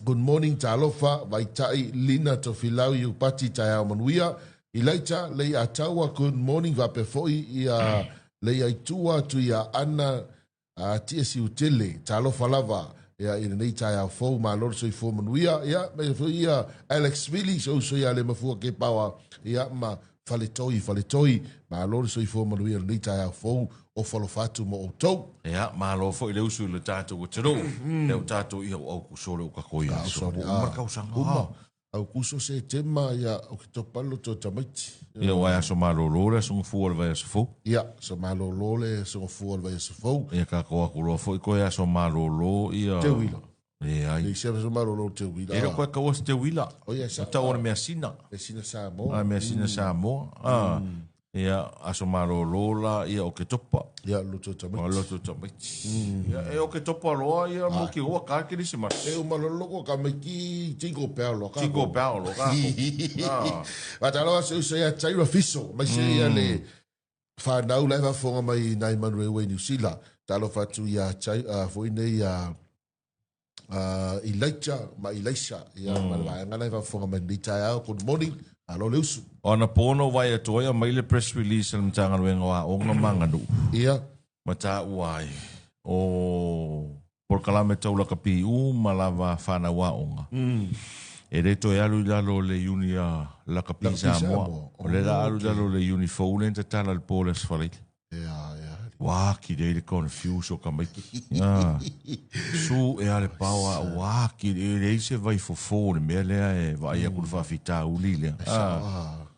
good morning, talofa, Vaitai, Lina, Tofilau, i Upati, taeao manuia, Ilaita, lei ataua, good morning, vape foi, ia lei aitua, tui ia Ana, tia siutele, talofa lava, ia i lenei taeao fou, malo le soifua manuia, ia, me foi ia Alex Vili, so so ia le mafua ke pawa, ia ma faletoi, faletoi, malo le soifua manuia lenei taeao fou, o falofatu mo outou. Ia, malo foi le usu i le tātou atunuu. Le o tātou ia o au kuso le o kako ia. Sorry, Uma kausaga. Uma. Au kuso se tema ia o ki topalo to tamaiti. Ia o ai aso malolo le aso ngafua o le vai aso fou. Ia, so malolo le aso ngafua o le vai aso fou. Ia ka ko aku loa foi koe aso malolo ia. Te uila. Ia ai. Nei se aso malolo te uila. E koe kaua se te uila. O ia sa. Tau o le mea sina. Mea sina Samoa. A mea sina Samoa. Ah. Ia aso malolo la ia o ke topa. Ia loto tamaiti. O loto tamaiti. Ia e o ke topa loa ia mo ki hoa ka kerisimasi. E o malolo ko ka maiki tingo peo loa ka. Tingo peo loa ka. Whātalofa se uso ia Taira Fiso. Mai se ia le whanau lai whafonga mai nai Manuewe New Zealand. Talofa atu ia foi nei ia Elijah ma Elisha, ia, ma le vaega la e faafofoga mai lenei taeao. Good morning, malo le usu. O anapo na ou vaai atu ai, aumai le press release a le Matagaluega o Aoga ma Aganuu. Ma taua ai, o polokalame tau lakapi uma lava fanau aoga. E le toe alu i lalo o le iuni a Lakapi Samoa. O lea la alu i lalo o le iuni fou lea na tatala i le po o le Aso Faraile. Ua ki le le confuse o tamaiti. Su e ale pao a ua ki le le se vai fofo le mea lea e vaai atu le faafitauli lea.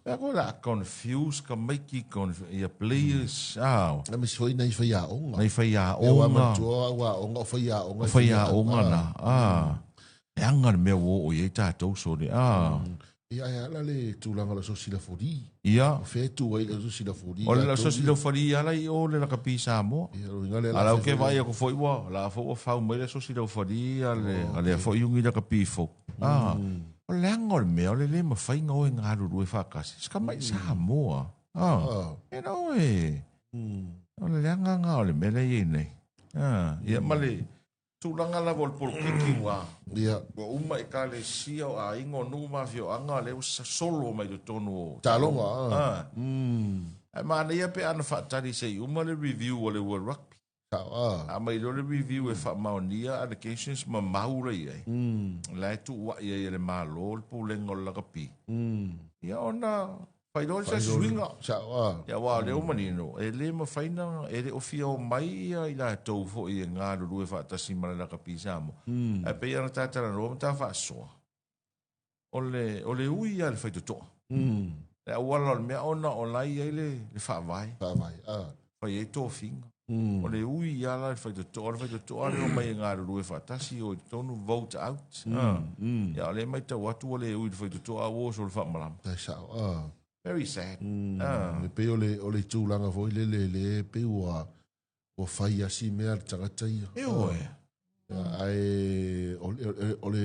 Pea koe la confuse tamaiti, ia players, Na misi foi nai faiaoga. Nai faiaoga. Ia ua manatua au aoga o faiaoga. O faiaoga na. E aga le mea ua oo i ai tatou sole. Ia ae ala le tulaga o le asosi lafoli. Ia. O fea e tu ai le asosi lafoli. O le asosi lafoli ala i o le lakapi Samoa. Ia o le ala ke vaai aku foi ua la foi ua fau mai le asosi lafoli a le a le foi iugi lakapi fou. O le aga o le mea o le le mafai ona o e galulue faatasi. Se tamai Samoa. E no e. O le leaga o le mea lea e i ai nei. Ia ma le tulaga lava o le polokiki ua ua uma ekalesia o aiga o nuu ma afioaga lea ua sosolo mai totonu o taaloga. Ae manaia pe ana faatali se i uma le review o le World Rugby. A mai loa le review e faamaonia allegations ma mau la i ai, la e tuuai ai e le Malo le pulega o le lakapi, ia ona fai loa se suiga. Ia aua o lea ua manino, e le mafai na, e le o fia omai ia i latou foi e galulue faatasi ma le lakapi Samoa. Ae pei ona ta talanoa ma ta faasoa, o le, o le ui lava i le faitotoa. Le auala o le mea ona o la e i ai le, le faavae. Faavae, Fai ai tofiga. O le ui lava la i le faitotoa, o le faitotoa lea e omai e galulue faatasi, o i totonu, vote out. Ia o lea e matau atu ua le ui i le faitotoa a ua oso i le faamalama. Tai sao, Very sad. E pei o le, o le tulaga foi lele lea e pei ua, ua fai lava si mea a le tagata ia. Ioe. Ae o le, o le,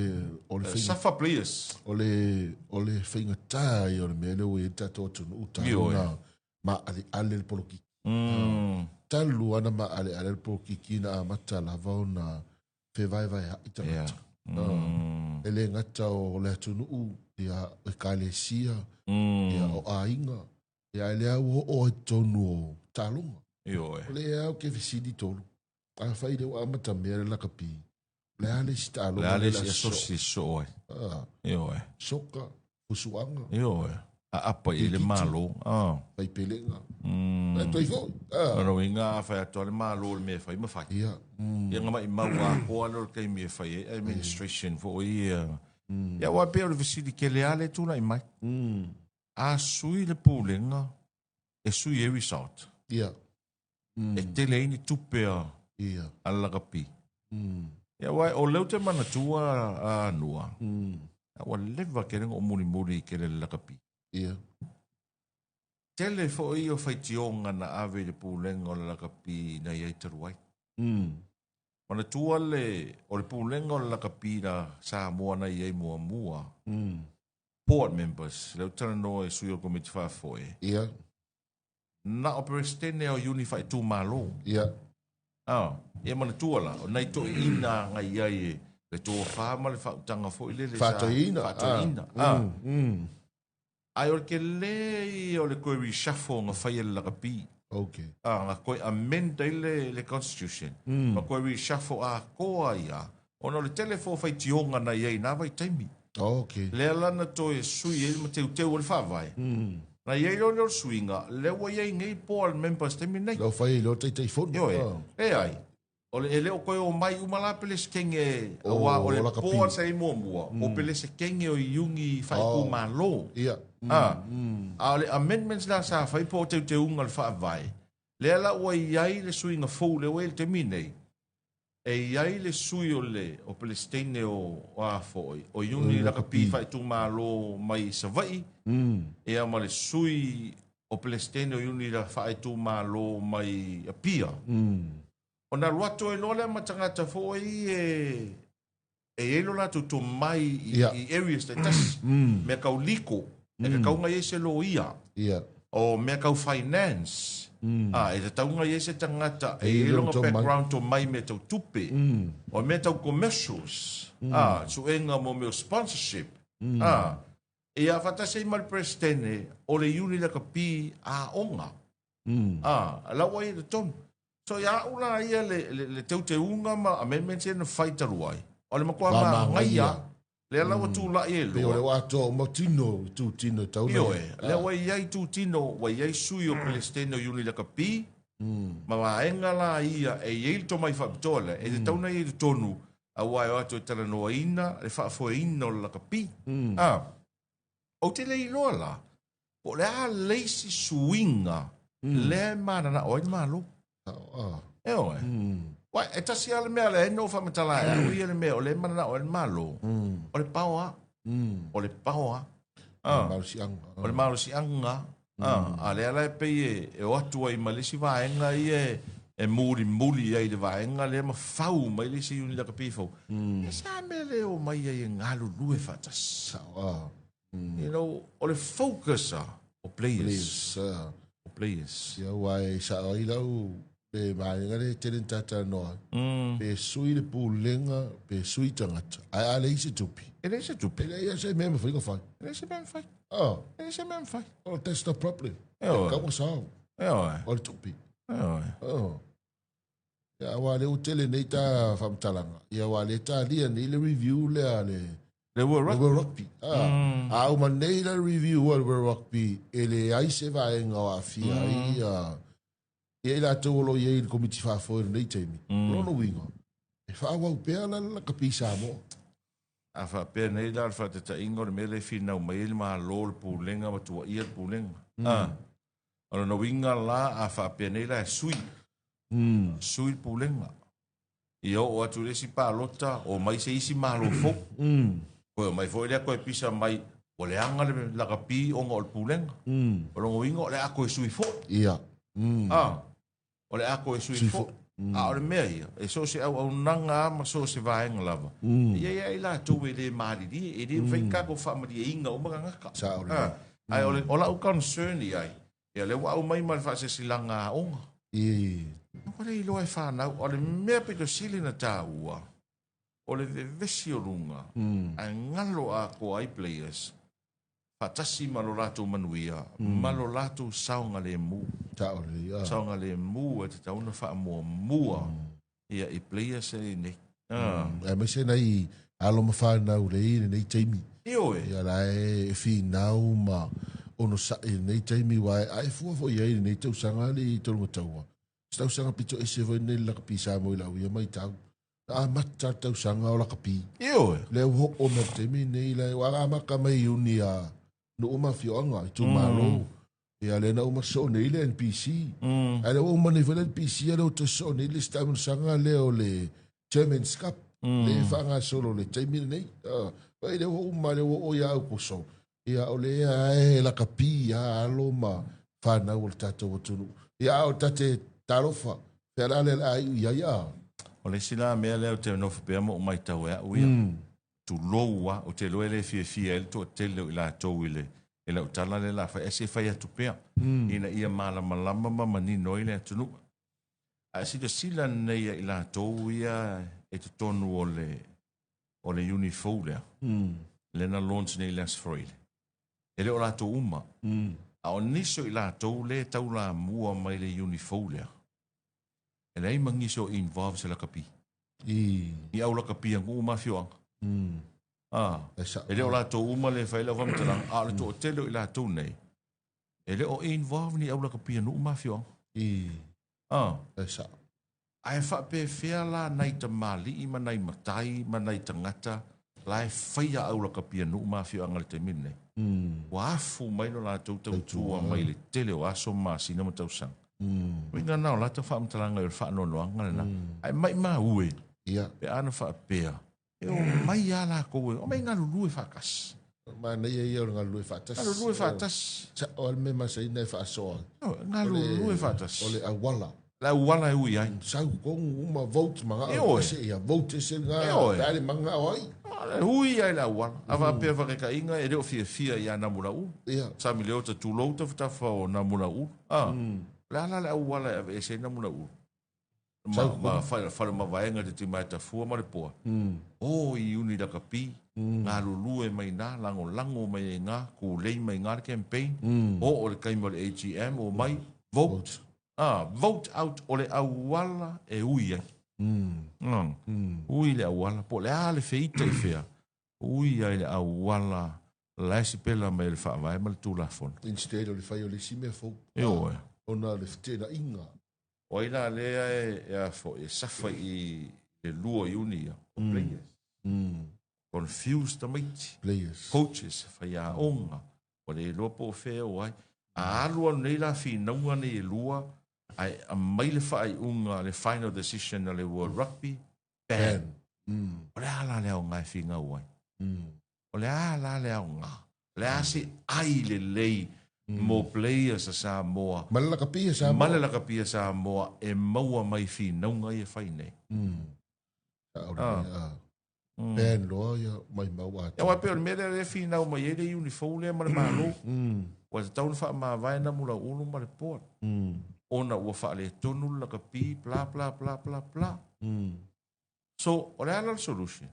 o le faiga... Suffer players. O le, o le faigata ia o le mea lea ua i ai le tatou atunuu, talu ona maaleale le polokiki. Talu lava ona maaleale le polokiki na amata lava ona fevaevaeai tagata. E le gata o le atunuu, ia, ekalesia, ia, o aiga, ia, ae lea ua oo ai i totonu o taaloga. Ioe. O lea ou te fesili Tolu, afai lea ua amata mea le lakapi, o le a le isi taaloga O le a le isi asosi e sosoo ai. Ioe. Soka, fusuaga. Ioe. Aapa i ai le Malo. Faipelega. E toe foi. O lona uiga a fai atu lava le Malo i le mea e fai ma fai. Ia. Ia na maimau atoa lea o le taimi e fai ai administration foi ia. Ia aua e pei o le fesili tele lava lea e tulai mai. A sui le Pulega e sui ai result. Ia. E tele ai ni tupe a a le lakapi. Ia aua o lea ou te manatua a Nua, ua leva tele ona ou mulimuli i tele le lakapi. Ia. Tele foi o faitioga na ave i le pulega o le lakapi na i ai talu ai. Manatua le, o le pulega o le lakapi na Samoa na i ai muamua, board members, lea ou te talanoa i sui o le Komiti Faafoe. Ia. Na o Peresetene o Iuni faaitumalo. Ia. Ia manatua la, o nai toeaiina na i ai e le tofa ma le faautaga foi lele sa. Faatoeaina. Faatoeaina. Ae o le tele ia o le toe reshuffle na fai e le lakapi. Okay. Na toe amend ai le constitution. Ma toe reshuffle atoa ai lava, ona o le tele foi o faitioga na i ai i na vaitaimi. Okay. Lea la na toe sui ai ma teuteu ai le faavae. Na i ai loa lea o le suiga, lea ua i ai nei board members taimi nei. Lea ua fai ai loa Taitaifono. Ioe. Leai. O le, e le o toe omai uma la Pelesetene, aua o le board sa i ai muamua, o Pelesetene o iuni faaitumalo. Ia. A o le amendments la sa fai po o teuteuga o le faavae, lea la ua i ai le suiga fou lea ua i ai i le taimi nei, E i ai le sui o le o Pelesiteine o a foi, o Iuni Lakapi faaitumalo mai Savaii, ia ma le sui o Pelesiteine o Iuni faaitumalo mai Apia. Ona alu atu ai loa lea ma tagata foi e e i ai lo latou tomai i, i areas taitasi. Mea tau legal, e tatau ona i ai se loia. O mea tau finance. A, e tatau ona i ai se tagata e i ai lona background tomai i mea tau tupe, o mea tau commercials, a, suega mo mea o sponsorship, a, ia faatasi ai ma le Peresetene o le Iuni Lakapi Aoga. A, la ua i ai i totonu. So ia au la ia le, le, le teuteuga ma amendments ia na fai talu ai, o le matua manaia lea la ua tulai e Pei o lua. le ua atoa uma tino, itu tino e tau nei. Ioe, lea ua i ai itu tino, ua i ai sui o Peresetene o Iuni Lakapi, ma vaega la ia e i ai le tomai faapitoa lea, e tatau ona i ai i totonu, aua e o atu e talanoaina le faafoeina o le lakapi. A, ou te le iloa la, po o le a le isi suiga lea e mananao ai le Malo. Ioe. Uai, e tasi lava le mea lea e na ou faamatala e au ia le mea o lea e mananao ai le Malo, o le paoa. O le paoa. O le malosiaga. O le malosiaga. A lea la e pei e o atu ai ma le isi vaega ia e mulimuli ai i le vaega lea ma fau mai le isi unit lakapi fou. E sa mea le o mai ai e galulue faatasi. You know, o le focus a o players. Players. O players. Ia aua e sao ai lau le vaega lea e tele na talanoa ai. Pe sui le pulega, pe sui tagata, ae a leai se tupe. E leai se tupe. E leai lava se mea e mafai ona fai. E leai se mea e mafai. Oh. E leai se mea e mafai. Oh, that's the problem. Ioe. E kau sao. Ioe. O le tupe. Ioe. Oh. Ia, aua lea ua tele nei ta faamatalaga. Ia, aua lea e talia nei le review lea a le Le World Rugby. Le World Rugby. Ah. A uma nei la review a le World Rugby, e leai se vaega o aafia ai ia ia i latou o lo o i ai i le komiti faafoe i lenei taimi. O lona uiga, e faaauau pea la le lakapi i Samoa. A faapea nei la le faataitaiga o le mea lea e finau mai ai le Malo, le Pulega ma tuuaia le Pulega. Ah. O lona uiga la, a faapea nei la e sui, sui le Pulega. Ia oo atu i le isi palota, omai se isi Malo fou. Toe omai foi lea toe pisa mai, ua leaga le lakapi ona o le Pulega. O lona uiga o le a toe sui foi. Ia. A, o le a toe sui foi. A o le mea ia, e so o se auaunaga lava ma so o se vaega lava, e i ai lava i latou e le malilie, e le mafai ona tatou faamalieina uma tagata. Sao lelei. Ae o le, o lau concern i ai, ia lea ua aumai ma le faasilasilaga aoga. Ua le iloa e fanau, o le mea pito sili ona taua, o le vevesi o luga, ae galo atoa ai players, faatasi ma lo latou manuia, ma lo latou saogalemu. Sao lelei, ah. Saogalemu e tatau ona faamuamua ia i players e nei. Ah. Aemaise nai alo ma fanau lea i lenei taimi. Ioe. Ia la e finau ma onosai i lenei taimi aua a e fua foi i ai i lenei tausaga le i tolu mataua. Se tausaga pito ese foi lenei le lakapi Samoa i lau ia matau. Na amata le tausaga o lakapi. Ioe. Lea ua oo mai i le taimi lenei la ua amata mai i Iuni a nuu ma afioaga, itumalo. Ia lea na uma soo nei le NPC. Ae lea ua uma nei foi le NPC, lea ua toe soo nei le isi taamilosaga lea o le Chairman's Cup. Lea e faagasolo i le taimi lenei. Oi, lea ua uma, lea ua oo ia Aukuso. Ia o lea e lakapi lava alo ma fanau o le tatou atunuu. Ia a o tate talofa, fea la lea o le a iu i ai a? O le isi la mea lea ou te nofo pea ma ou matau e au ia, tulou a, ou te iloa e le fiafia ai le toatele o i latou i le i lau tala lea la fai, ae se fai atu pea, ina ia malamalama ma manino ai le atunuu. Ae silasila nei ia i latou ia e totonu o le o le uni fou lea, lea na launch nei i le Aso Faraile, e le o latou uma, a o nisi o i latou lea e taulamua mai le uni fou lea, e leai ma nisi o involve se lakapi. I au lakapi a nuu ma afioaga. E le o latou uma lea e fai lau faamatalaga, a o le toatele o i latou nei, e le o involve ni au lakapi a nuu ma afioaga. Ae faapefea la nai tamalii ma nai matai ma nai tagata la e faia au lakapi a nuu ma afioaga i le taimi lenei? Ua afu mai lo latou tautua mai le tele o aso ma masina ma tausaga. Uiga na o lata faamatalaga i o le faanoanoaga lena. Ae maimau e, pe a na faapea, e omai lava latou e, omai galulue faatasi. Manaia ia o le galulue faatasi. Galulue faatasi. Sao lava le mea masani e faasoa. Galulue faatasi. O le auala. Le auala e ui ai. Sau tonu uma vote magao ese ia, vote ese lena, pe a le magao ai. E ui ai le auala. A faapea faakaitaiga e le o fiafia ia Namulauulu. Sa Miliota tulou tafatafa o Namulauulu. O le a la le auala e aveese ai Namulauulu? Ma, ma fale mavaega te timae tafua ma le poa. O i uni lakapi, galulue mai ina, lagolago mai ai ina, kulei mai ina le campaign. O o le taimi o le AGM, omai, vote. Ah, vote out o le auala e ui ai. Ui le auala, po o le a le feita i fea, ui ai le auala la e sipela mai e le Faavae ma le Tulafono. Instead o le fai o le isi mea fou. Ioe. Ona o le feteenaiga. O ai la lea e a foi, e safa i le 2 o Iuni ia, o players. Confused tamaiti. Players. Coaches, faiaoga, ua le iloa po o fea e o ai. A alu alu nei la finauga nei e lua, ae aumai le faaiuga, le final decision a le World Rugby, ban. O le a la le aoga e finau ai? O le a la le aoga? O le a se ai lelei mo players a Samoa? Ma le lakapi a Samoa. Ma le lakapi a Samoa e maua mai finauga ia e fai nei. Ah. Ban loa ia maimau atoa. Aua e pei o le mea lea e finau mai ai le iuni fou lea ma le Malo. Ua tatau ona faamavae Namulauulu ma le board. Ona ua faaletonu le lakapi bla bla bla bla bla. So, o le a la le solution?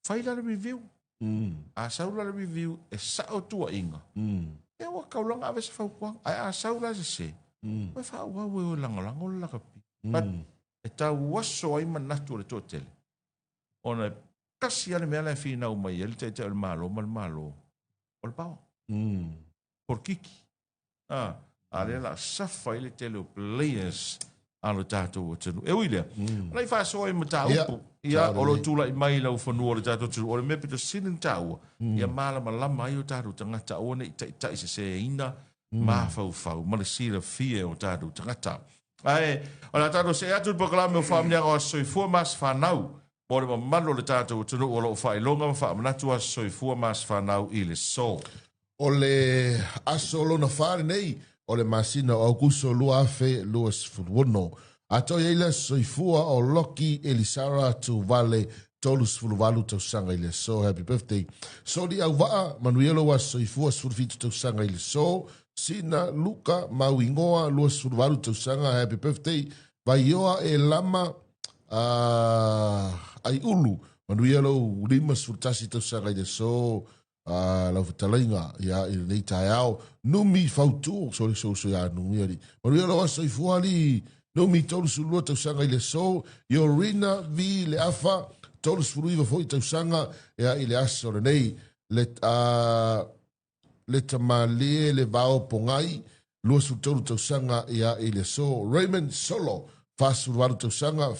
Fai la le review. A sau la le review e sa'o tuuaiga, ia ua taulaga ave se fautuaga. Ae a sau la e sese, ua faaauau e o e lagolago le lakapi. But e tauaso ai manatu o le toatele, ona e tasi lava le mea la e finau mai ai le Taitai o le Malo ma le Malo, o le power. Polokiki. A, a lea la safa ai le tele o players a lo tatou atunuu. E ui lea, o la i faasoa i mataupu, ia, o lo o tulai mai i laufanua o le tatou atunuu, o le mea pito sili ona taua, ia malamalama ai o tatou tagata, aua ne i taitaiseseina mafaufau ma le silafia e o tatou tagata. Ae, o le a tatou see atu i le polokalame o Faamanuiaga o Aso Soifua ma Aso Fanau mo le mamalu o le tatou atunuu o lo o faailoga ma faamanatu Aso Soifua ma Aso Fanau i le so. O le aso lona fa lenei o le masina o Aokuso 2026. Atoa i ai le aso soifua o Loki Elisara Tuvale 38 tausaga i le aso. Happy birthday. Soli Auvaa, manuia lou aso soifua 17 tausaga i le aso. Sina Luka Mauigoa 28 tausaga. Happy birthday. Vaioa Elama Aiulu, manuia lou 51 tausaga i le aso. Lau fetalaiga ia i lenei taeao Numi Fautu sorry so so ia Numi ali manuia lou aso soifua ali Numi 32 tausaga i le aso Yorina V le afa 39 foi tausaga ia i le aso lenei le le tamalie le vao pogai 23 tausaga ia i le aso Raymond Solo 48 tausaga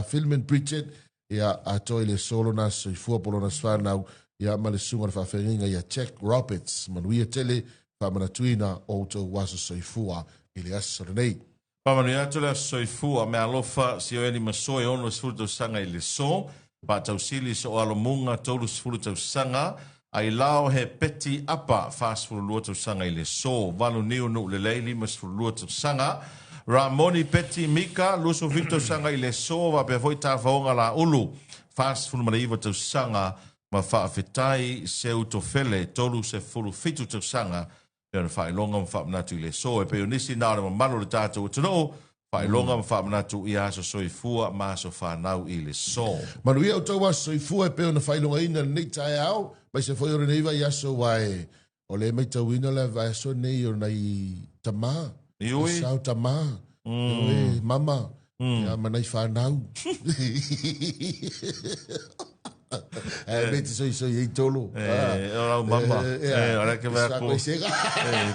Philman Bridget Ia, atoa i le aso lona soifua po lona whanau, ia ma le susuga o le faafeagaiga ia Jack Roberts. Manuia tele, faamanatuina o outou aso soifua i le aso lenei. Faamanuia atu le aso soifua me alofa Sioeli Masoe 60 tausaga i le so, Faatausili Soalomuga 30 tausaga, Ailao He Peti Apa 42 tausaga i le so, Valuniu Nuulelei 52 tausaga, Ramoni Peti Mika 27 tausaga i le so, faapea foi Tafaoga Laulu 49 tausaga ma Faafetai Seu Tofele 37 tausaga pei ona faailoga ma faamanatu i le aso. E pei o nisi na o le mamalu o le tatou atunuu, faailoga ma faamanatu i aso soifua ma aso fanau i le aso. Manuia outou aso soifua e pei ona faailogaina i lenei taeao, aemaise foi o lenei vaiaso aua e o lea e matauina le vaiaso lenei o nai tama, Ioe. sao tama, ioe, mama, ia ma nai fanau. Ae me te soisoi ei tolo. E, o lau mama. E, o lea ke mea ko. E,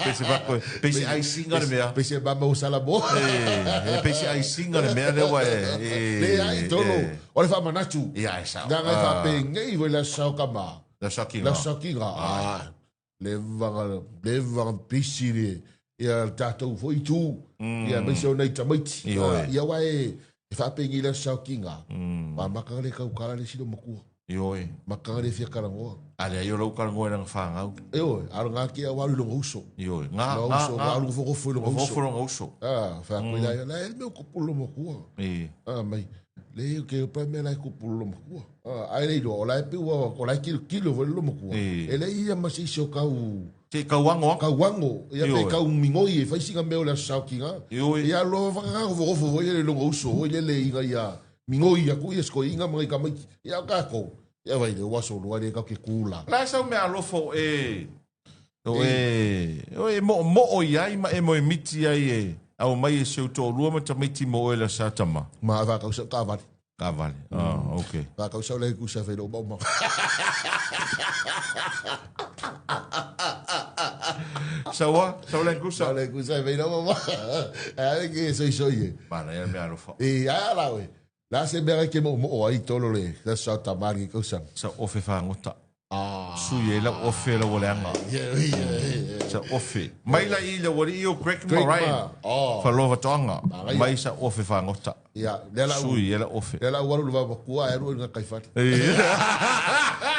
pese vako. Pese aisinga le mea. Pese mama o salamo. E, pese aisinga le mea lea ua e. Le ai tolo. O le faamanatu. Ia, e sao. Nanga e faapengei foi le aso sao kama. Le aso sakiga. Le aso sakiga. Ah, le vaga, le vaga pisi le, ia le tatou foi itu, ia aemaise o nai tamaiti. Ioe. Ia aua e, e faapengei le aso saokiga, ma maka le kaukala le silo makua. Ioe. Maka le fia kalangoa. A leai o lau kalangoa i lana fangau. Ioe, a o ngā ki au alu i longa uso. Ioe. Ngā, Longa ngā, uso, ngā. ngā alu fofo i longa uso. Fofo longa uso. Ah, wha koe lai, lai, ele mea kupu lo makua. I. Ah, mai, le ke pa mea lai kupu lo makua. Ah, ai le iloa, o lai pe ua, o lai kilo kilo foi lo makua. I. E le ia ma se isi o kau. Se i kauago atu. Kauago, ia pe kau migoi e fai sina mea o le aso saokiga. Ia alu lava whakakakofokofo foi lele i lona uso foi lele ina ia migoi atu ia sikoiina ma nai tamaiti. Ia o tatou, ia vai le ua aso lua lea tatou te tu la. La e sau mea alofa o e, o e, o e moomoo i ai ma e moemiti ai e aumai e si ou toalua ma tamaiti mo oe le aso tama. Ma whakau sau taavale. Taavale. Ah, okay. Whakau sau le kusa whai lo maumau. Saua, sau le kusa. Sau le kusa whai lo maumau. Ai ke soi soi e. Mana ia mea alofa. E a la we. La se mea ke mo mo ai tolo le. La sa tamari ko sa. Sa ofe whangota. Sui e lau ofe lau o le anga. Sa ofe. Mai la i le wari i o Greg ma Ryan. Whalova toanga. Mai sa ofe whangota. Sui e la ofe. Lea la ualu le vamakua ae alu i luga kai fale.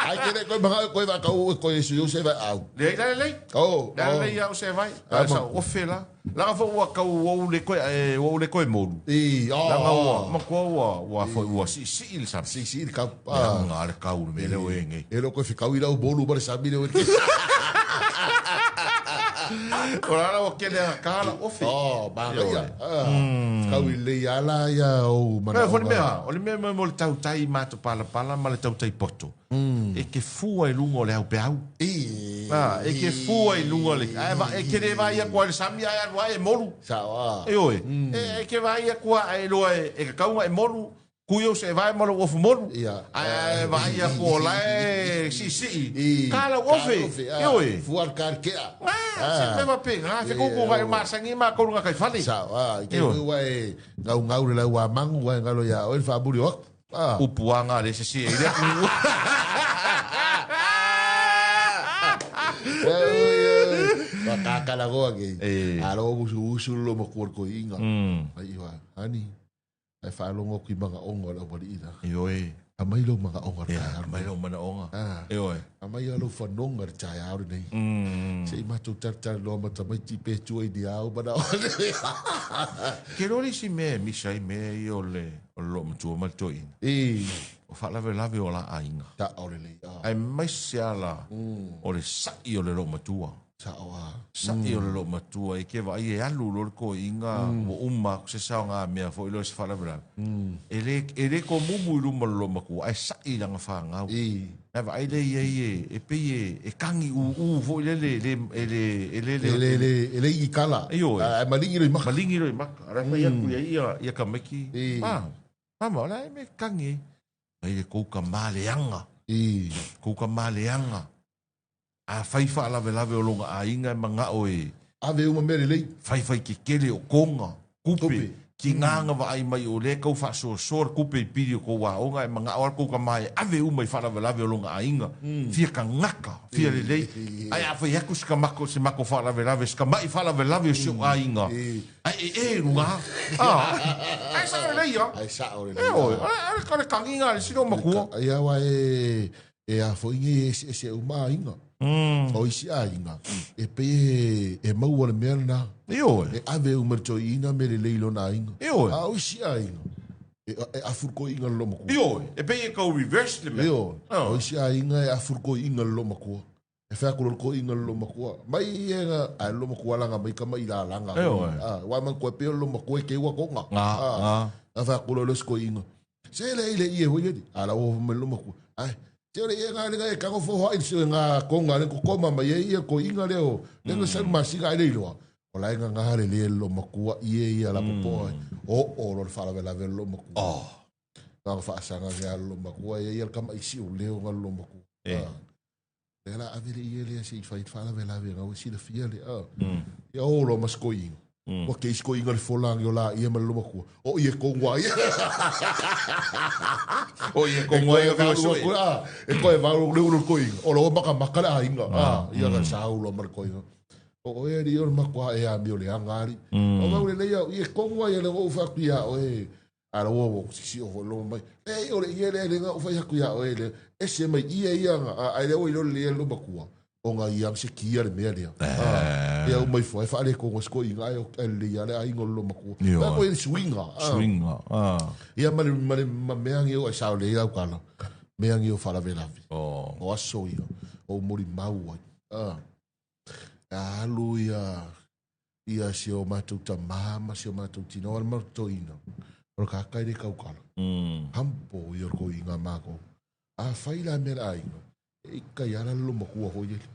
Ai ke le koe manga koe va kau koe su yo se va au. Le la le. Oh. La le ia o se vai. Sa ofe la. Langa fo ua kau ua le koe ua le koe molu. I oh. Langa ua makua ua ua fo ua si si i le sami. Si si i le kau. Langa le kau le me leo e ngei. E lo koe whikau i lau molu ma le sami leo e. O la ua kele a ka la ofe. Oh, manaia. Kau i lei ala ia o mana. O le mea, o le mea mo le tautai mato palapala ma le tautai poto. E ke fua i luga o le au peau. E ke fua i luga o le... E ke le vai aku ai le sami ai alu ai e molu. Sao. E oe. E ke vai aku ai loa e kakaunga e molu. Kui o se vai ma lo ofu molu. Ai vai aku o lae si si. Ka la ofe. E oe. Fua ka kea. Se me va pe. Fe kuku vai masangi ma koru nga kai fale. Sao. I ke ua e ngau ngau le lau mangu wa ngalo ia o le faamuli o aku. Upuanga le se si e le ku. Wakakala goa ke. Aro usu usu lo mo kuor ko inga. Ai wa ani. Ai whaalongo ki mga onga la wali ina. Ioe. A mai lo mga onga le taeao. Mai lo mana onga. Ioe. A mai alo whanonga le taeao nei. Se i mātou taratara loa matamaiti pe tua i ni au mana o. Ke rori si mea misa i mea i o le lo matua ma le toeina. O whaalavelave o la ainga. Ta o le lei. Ai mai se ala o le sa'i o le lo matua. Sa'i o le lo matua e ke vai e alu lo le koiga ua uma aku se saoga mea fo'i loa se faalavelave. E le komumu i luma o le lomakua ae sa'i lana fagau. Ae vaai lea i ai e pei e kagi ūū fo'i lele e le e le e le i kala. Ioe. Ae maligi lo i maka. Maligi lo i maka. Ae fai atu ia ia ia tamaiti. Mama o le a le mea e kagi ai. Mai le kou tama leaga. Kou tama leaga. A fai faalavelave o loga aiga e manao e. Ave uma mea lelei. Faifai kekele o konga, kupe, ki ngāga vaai mai o lea kau faasoasoa le kupe i pili o kou aoga e manao ala kou tama e ave uma i faalavelave o loga aiga. Fia kagaka, fia lelei. Ae a fai atu se kamako se mako faalavelave, se kama'i faalavelave o si o'u aiga. Ae e e luga. Ae sa'o lelei a. Ae sa'o lelei. E oe, o le kagiga a le isi loomatua. Ia aua e E a foi nei e eseese uma aiga. O isi aiga, e pei e maua le mea lena. Ioe. E ave uma le toeaina me lelei lona aiga. Ioe. A o isi aiga, e afulukoiiga le loomatua. Ioe, e pei e kau reverse le mea. Ioe. O isi aiga e afulukoiiga le loomatua. E whai aku ko inga lo makua. Mai e nga a lo makua langa mai kama i la langa. Ioe. Wa man koe peo lo makua ke ua konga. Nga, nga. A whai aku lo sko inga. Se le ile ie hoi le. A la o me lo makua. Ai, te ore ia ngā lenga e kango fo hoa i se ngā konga le kokoma mai e ia ko inga leo. Le nga salu masinga ai le iloa. O la inga ngā le le lo makua ie ia la popoa. O o lo le whalavelave lo makua. Oh. Ngā whaasanga ngā lo makua ia ia kama isi o leo ngā lo makua. Le la ave le ie le se i whai whalavelave ngā o si le fia le. Ia o lo mas ko inga. Ua ke isko inga le folangi o la ia ma le lo makua. O ie kongua ia. O ie kongua ia whio sui. E koe valu le ulo ko inga. O lo maka maka le ainga. Ia ka sau lo mar ko inga. O e ri o makua e a mi o le angari. O mau le leia ie kongua ia le o fa ku ia o e. Ala o o sisi o lo mai. E o le ie le le nga o fa ku ia o e le. E se mai ia ia nga ai le o i lo le lo makua. O ngā iang se kia le mea lea. Ia o mai fua, e whaale ko ngā sko inga, e le ia le ainga lo makua. Ia ko e suinga. Suinga. Ia ma le mea ngi o e sao le ia ukala. Mea ngi o whalavelavi. O aso ia. O mori mau ai. Alu ia ia si o matou tamā ma si o matou tina o le matou toeaina, o le kaka e le kaukala. Hampo ia o le toeaina a matou. Afai la mea le aiga, e ika i ala le lomatua foi lele.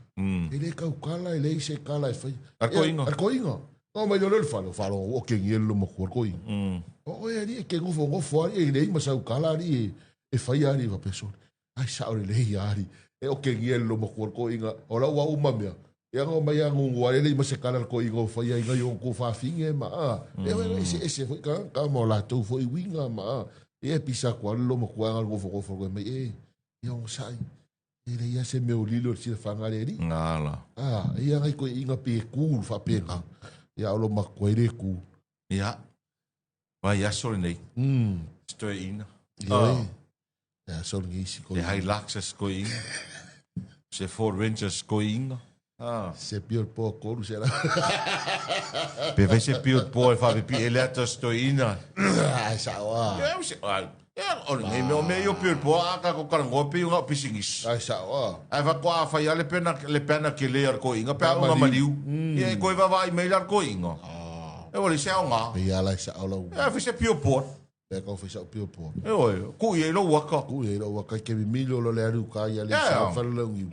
E le kaukala, e leai se kala e fai. A le toeaina. A le toeaina. Oo mai loa lea i le fale, o faalogo ua okegia le lomatua le toeaina. O oe alii e te nofonofo alii e leai ma sau kala alii e fai alii faapea sole. Ai sao lelei alii. E okegia le lomatua le toeaina. O lau au ma mea, Ia no mai a ngungu a lele i masekala le koiga o fai ai ngai o ko fafine ma a. E oi ese ese foi ka ka mo latou foi uiga ma a. Ia pisa ku ale lo makua nga gofo gofo ko mai e. Ia o sai. E le ia se me o lilo sila fanga le ri. Ngala. A ia ngai ko inga pe ku fa pe nga. Ia o lo makua ile ku. Ia. Vai aso lenei. Stoeina. Ia. Oh. Ia so ngi si ko. Se Hilux a skoinga. Se Ford Ranger skoinga. Ah. Se pio po koru se la. Pe vai se pio po e fa pi ele ata stoina. Ai sa wa. Ia se ai. Ia o nei me o me yo pio po a ka ko karango pe nga pisingis. Ai sa wa. Ai va ko a fai ale pena le pena ke le ar ko inga pe nga maliu. Ia ko va vai me ar ko inga. E o le se au nga. Ia la sa o la. Ia fi se pio po. Pea kau whai sao pio po. E oe, ku i e lou aka. Ku i e lou aka, ke mimilo lo le aru ka ia le sa whare lau ngiu.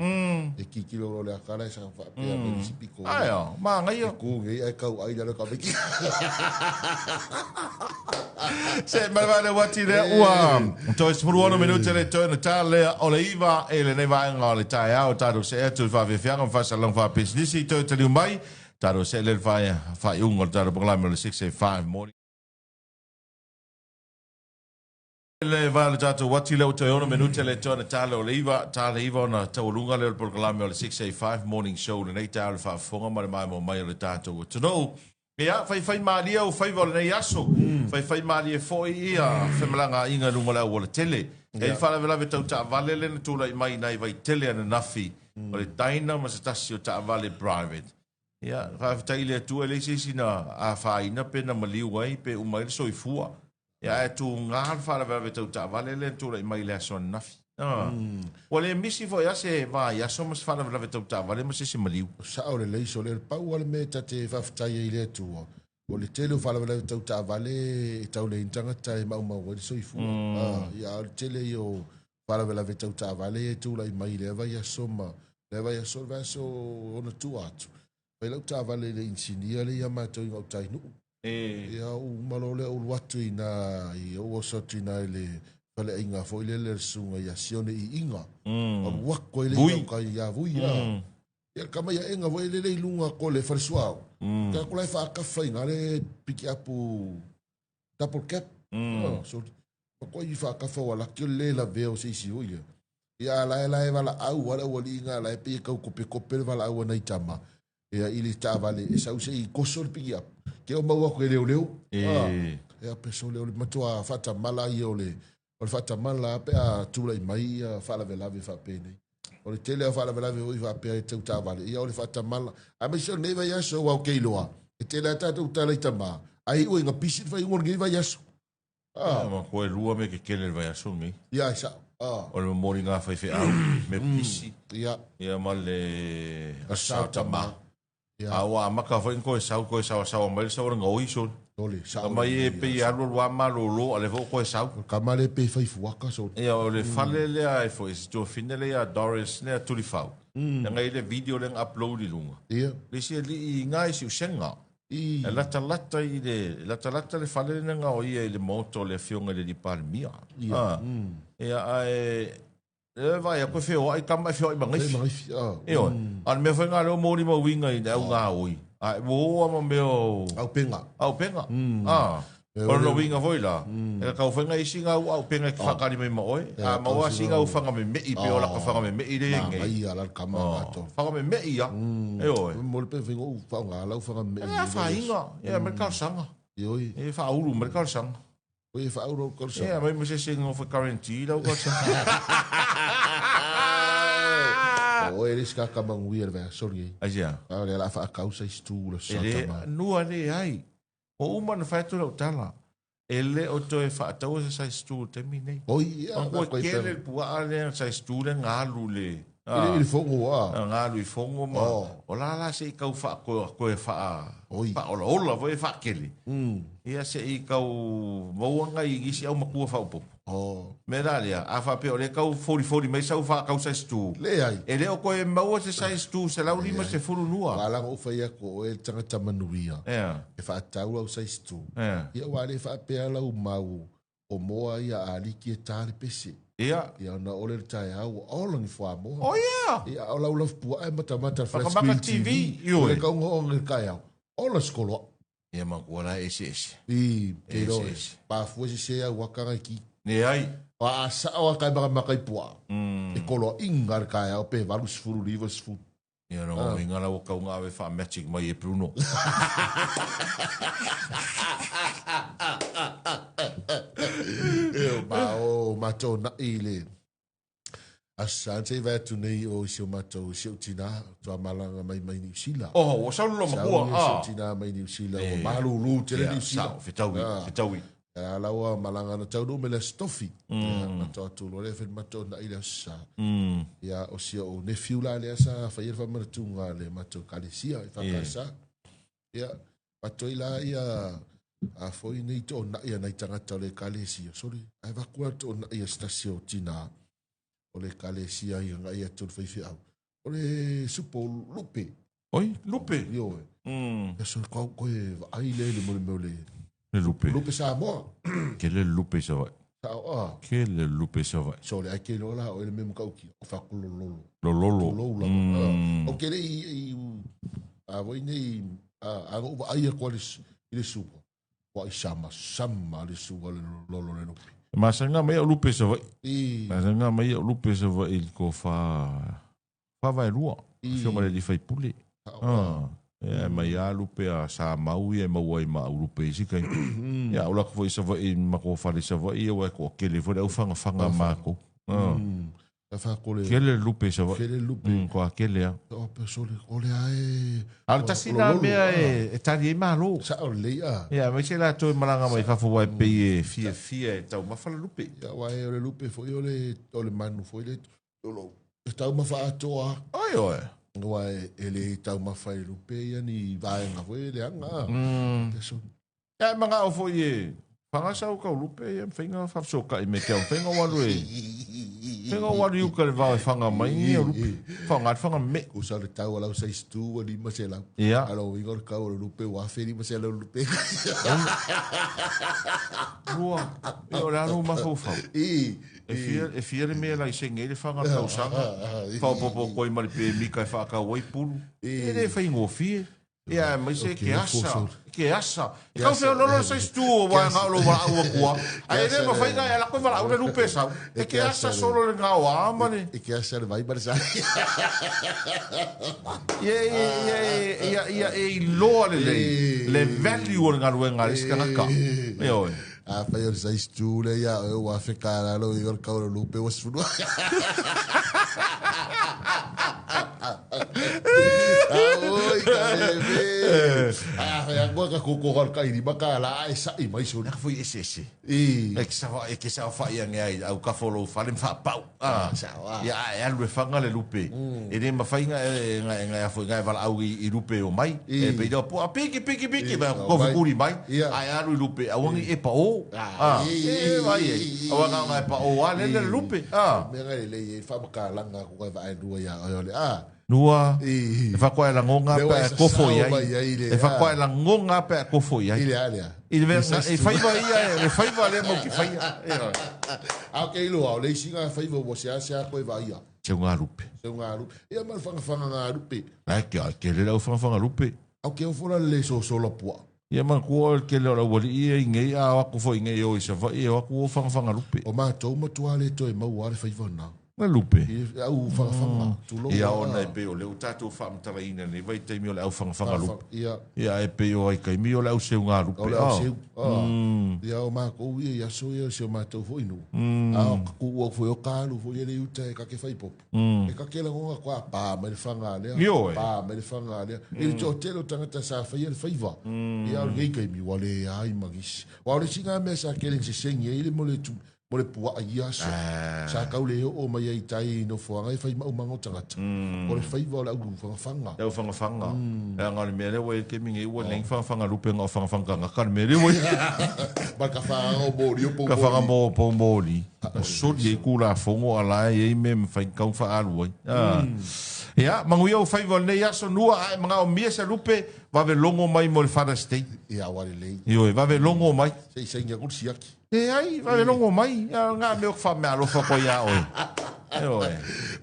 E kikilo lo le aka lai sa wha pea me lisi piko. Ai a, maa ngai E ku ngai ai kau ai lalo ka veki. Se mai le wati le ua. Toi sefulu ono minute le toe na tā lea o le iva e lenei vaega o le taeao tatou see atu i faafiafiaga ma faasalalauga faapisinisi toe taliu mai tatou see le faaiuga o le tatou polokalame o le 685 morning. Le va le tatou ati lea ua toe ono minute le toe na tā lea o le iva, tā le iva ona taualuga lea o le polokalame o le 685 Morning Show lenei taeao le faafofoga ma le maimoa mai o le tatou atunuu. Ia, faifai malie ou faiva o lenei aso. Faifai malie foi ia femalagaaiga i luga o le aualatele. E i ai faalavelave tau taavale lea na tulai mai i nai Vaitele ananafi o le Dyna ma se tasi o taavale private. Ia, faafetai i le Atua e leai se isi na afaina pe na maliu ai pe uma ai le soifua. Ia, ae tuga le faalavelave tau taavale lea na tulai mai i le aso ananafi. Ua le misi foi lava se vaiaso ma se faalavelave tau taavale ma se isi maliu. Sao lelei sole, o le pau lava le mea ta te faafetai ai i le Atua, o le tele o faalavelave tau taavale e tau leai ni tagata e maumau ai le soifua. Ia, a o le tele ia o faalavelave tau taavale ia e tulai mai i lea vaiaso ma lea vaiaso, le vaiaso ona tua atu. Fai lau taavale i le inisinia lea ia matou i gauta i Nuu. Ia ou uma loa lea ou alu atu i ina, i ou oso atu i ina i le faleaiga foi lele le susuga ia Sione Iiga. Alu atu ai lea i gauta ia Vui. Ia le tama ia ega foi lele i luga ko le falesuaao. Ka aku la e faakafa i ina le pikiapu double cab. So, ma koe i faakafa ua laki o le le lavea o se isi foi lea. Ia a la e la e valaau a le aualii ina la e pei e tau kopekope le valaau a nai tama. Ia i le taavale e sau se i koso le pikiapu. Ke o mau aku e leoleo. Ia pe so leo le matua faatamala ia o le o le faatamala pe a tulai mai ia faalavelave faapenei. O le tele o faalavelave foi faapea e tau taavale, ia o le faatamala. Aemaise o lenei vaiaso aua ou te iloa, e tele lava tatou tala i tama, ae iu ai ina pisi le faaiuga o lenei vaiaso. Ia, ma koe lua mea kekele i le vaiaso lenei. Ia, e sao. O le momoli ngā faifeau, mea pisi. Ia. Ia ma le aso tama. Ia. A ua amata foi ona toe sau, toe saoasaoa mai le sau o le gaoi sole. Sole, sao. Tama ia e pei e alualu lava malolo, a o lea foi ua toe sau. O le tama lea e pei e fai fuata sole. Ia, o le fale lea e foi, se tuafine lea ia Doris lea Tulifau. Leaga e i ai le video lea na upload i luga. Ia. Le isi alii i ina i Siusega. I. E latalata i le, latalata le fale lea na gaoia i le maota o le Afioga i le Alii Palemia. Ia. Ia, ae E vaai atu e feoai tama e feoai ma gaifi. Ma gaifi, ah. Ioe. A o le mea foi lena lea ua molimauina i le au gaoi, a ua o lava ma mea o... Aupenga. Aupenga. Ah. O lona uiga foi la, e tatau foi ona i ai sina au aupenga e te faatali mai ma oe. A maua lava sina au fana meme'i pei o lata fana meme'i lea e i ai nei. Manaia la le tama atoa. Fana meme'i lava. Ioe. Mo le pe fai ou faaaoga lau fana meme'i. E afaina. Ia aumai le talosaga. Ioe. E faaulu mai le talosaga. Oi e faaulu au talosaga. Ia aumai ma se isi e nofo e guarantee lau talosaga. O oe le isi kaka manuia le vaiaso lenei. Aisea? A o lea o le a faatau size 2 le E le, nua leai. Ua uma ona fai atu lau tala. E le o toe faataua se size 2 i le taimi lenei. Oi, ia, Ua tele le puaa lea size 2 lea na alu le... I le fogo a. Nga alu i fogo ma o la la se i kau wha koe koe wha whaolaola foi e whaakele. Ia se i kau mauanga i isi au makua whaopopo. Me la lea, a whapea o le kau fori fori mai sau wha kau size 2. Leai. E le o koe maua se size 2 se lau lima se furu nua. Wala ngo whai ako o e tangata manuia. E whaatau au size 2. Ia wale whaapea lau mau o moa ia a liki e tā le pese. Ia. Ia ona ole le taeao ua ola ni fuamoa. Oh yeah. Ia o lau lau pua e matamata le flat Makamaka screen TV, TV. ioe. O le kaunga o le taeao. Ola skoloa. Ia makua la ese ese. I te Ese, roe. ese. Pāfua se se au wakanga i ki. Ne ai. A a sao a kai maka maka i pua. E koloa inga le taeao pe 80 90. Ia no ah. Inga lau kaunga ave wha magic mai e Bruno. E o ma o matou na'i le asa se vai atu nei o si o matou si o tina tua malanga mai mai Niu Sila. Oh, o sau lo makua. Sau si o tina mai Niu Sila o malulu tele Ia, Niu Sila. sao, fetaui, fetaui. A laua malanga na taunu me le stofi. Ia, matou atu lo le fe matou na'i le asa. Ia o si o nephew la le asa fa ia fa manatunga le matou kalesia i whakasa. Ia matoi la ia a foi nei to na ia nei tangata o le kalesia. Sorry, ai vakua to na ia stasio tina o le kalesia ia ngai atu le faifeau. O le supo lupe. Oi, lupe. Io e. Ia so kau koe vaai le le mo le mea o le Le lupe. lupe Samoa. Ke le lupe sa vai. Sa o a. Ke le lupe sa vai. So le ai ke lola o le mea mkauki o whakulololo. Lololo. Lolo la. O ke le i a voi nei a ngo vaai a kwa le i le supa. Wa i sama sama le supa le lolo le lupe. Masanga mai o lupe sa vai. I Masanga mai o lupe sa vai i ko fa fa vai lua. I. Fio le fai pule. Ah. Ia mai a lupe a sa mau ia mau ai ma au lupe isi kai. Ia o la ko sa vai ma ko fa le sa vai ia wa ko ke le fo le au fanga fanga ma ko. Ah. A whakole Ke le lupe sa vai. ke le lupe. Ko a ke le a. O pesole o le ae. A le tasi nā Lololo, mea ah. e tari e malo. Sa o le ia. Ia, mai se la toi malanga mai fafo wai pei e fia fia e tau mawhala lupe. Ia wai o le lupe foi o le manu foi le lolo. E tau mawha atoa. Oi oi. Wai e le tau mawha i lupe ia ni vaenga foi le anga. Peso. Ia manga o foi e whanga sau kau lupe ia mwhinga whapsoka i me te au whinga walu e. Whinga walu iuka le vau e whanga mai ia lupe. Whanga whanga me. Ko sa le tau alau sa istu wa lima se lau. Ia. Alo ingo le kau o le lupe wa fe lima se lau lupe. Rua. Ia o le anu mawhaufau. I. E fia le mea lai senge i le whanga tausanga. Whaopopo koe mari pe mika e whaakau ai pulu. E le whai ngōwhie. Ia, mai se ke asa. Ke asa. E kau whea lolo sa istu o wai ngā olo wala aua kua. Ai e le mawhai ngā e ala koe wala aua lupe sau. E ke asa solo le ngā o amane. E ke asa le vai mare sa. Ia, ia, ia, ia, ia, e i loa le lei. Le value o le ngā rue ngā riska ngaka. Ia oe. A whai o le sa istu le ia o wa fe ka lalo ingo le kau o le lupe wa sfunu. Oi, ka lebe. A whai angoa ka koko ka kai lima ka la e sa i mai soli. Naka fui ese ese. I. E ke sa e ke sa fa ia ngai au ka folo fale mfa pau. Ah, Sa wa. Ia e alu e whanga le lupe. E ne mawhainga e ngai ngai afo ngai wala au i lupe o mai. E pe ia po a piki piki piki ba ko fukuri mai. Ai alu i lupe au ngi e pa o. Ah. E vai e. Au ngai ngai pa o a le le lupe. Ah. Mea ngai le e whamaka langa ku kai vae lua ia o le a. Nua. I. E whakoa e la ngonga Le pe wa e sa kofo sao i ai. mai ai le, E whakoa ah. e la ngonga pe e kofo i ai. I le a lea. I le e whaiva ia e le whaiva le mau ki whaia. E oi. A ke ilo au le isi ngā whaiva wa se a se a koe vai ia. Te ngā lupe. Se ngā lupe. Ia ma le whangawhanga ngā lupe. Lai ke a ke le lau whangawhanga lupe. Au ke ofora le so so la pua. Ia man kua o ke le ora wali ia i ngei a wako fo i ngei o i sa vai e wako o whangawhanga lupe. O mātou matua le toe mau a le whaiva nā. Ngā lupe. I au whangawhanga. Tulo. Ia ona e pe o leo tātou whamtaraina nei vai teimi o le au whangawhanga lupe. Ia. Ia e pe o ai kaimi o le au seu ngā lupe. O le au seu. Ia o mākou ia ia so ia se o mātou foi nu. A o kaku ua foi o kālu foi ele uta e kake whaipopo. E kake la ngonga kwa pā mai le whanga lea. Io e. Pā mai le whanga lea. I le tō tele o tangata sa whai le whaiva. Ia o le ngei kaimi wa le ai magisi. Wa o le singa mea sa kele se sengi e ile mo le tu. Mo le puaa i ia aso. Sa tau le oo mai ai i tai i nofoaga e fai maumaga o tagata. O le faiva o le au fagafaga. Le au fagafaga. Leaga o le mea lea ua i ai le taimi nei ua leai ni fagafaga lupe na o fagafaga tagata le mea lea ua i ai. Ma le tafaga o moli o pou moli. Tafaga mo pou moli. Na soli ai Tulafono a la e i ai mea e mafai ona tatau ona faaalu ai. Ia, manuia ou faiva o lenei aso Nua, a e manaomia se lupe, vave logo mai mo le Father's Day. Ia, ua lelei. Ioe, vave logo mai. Se i saini atu le siaki. Leai, vave logo mai. Ia, o na mea ou te faameaalofa atu ai ia oe. Ioe.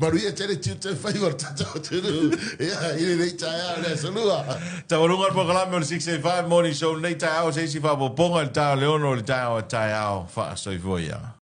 Manuia tele tiute ma faiva o le tatou atunuu. Ia, i lenei taeao i le Aso Lua. Taualuga le polokalame o le 6:85 Morning Show lenei taeao se isi faaopoopoga i le taeao o le 6 i le taeao a taeao. Faasoifua ia.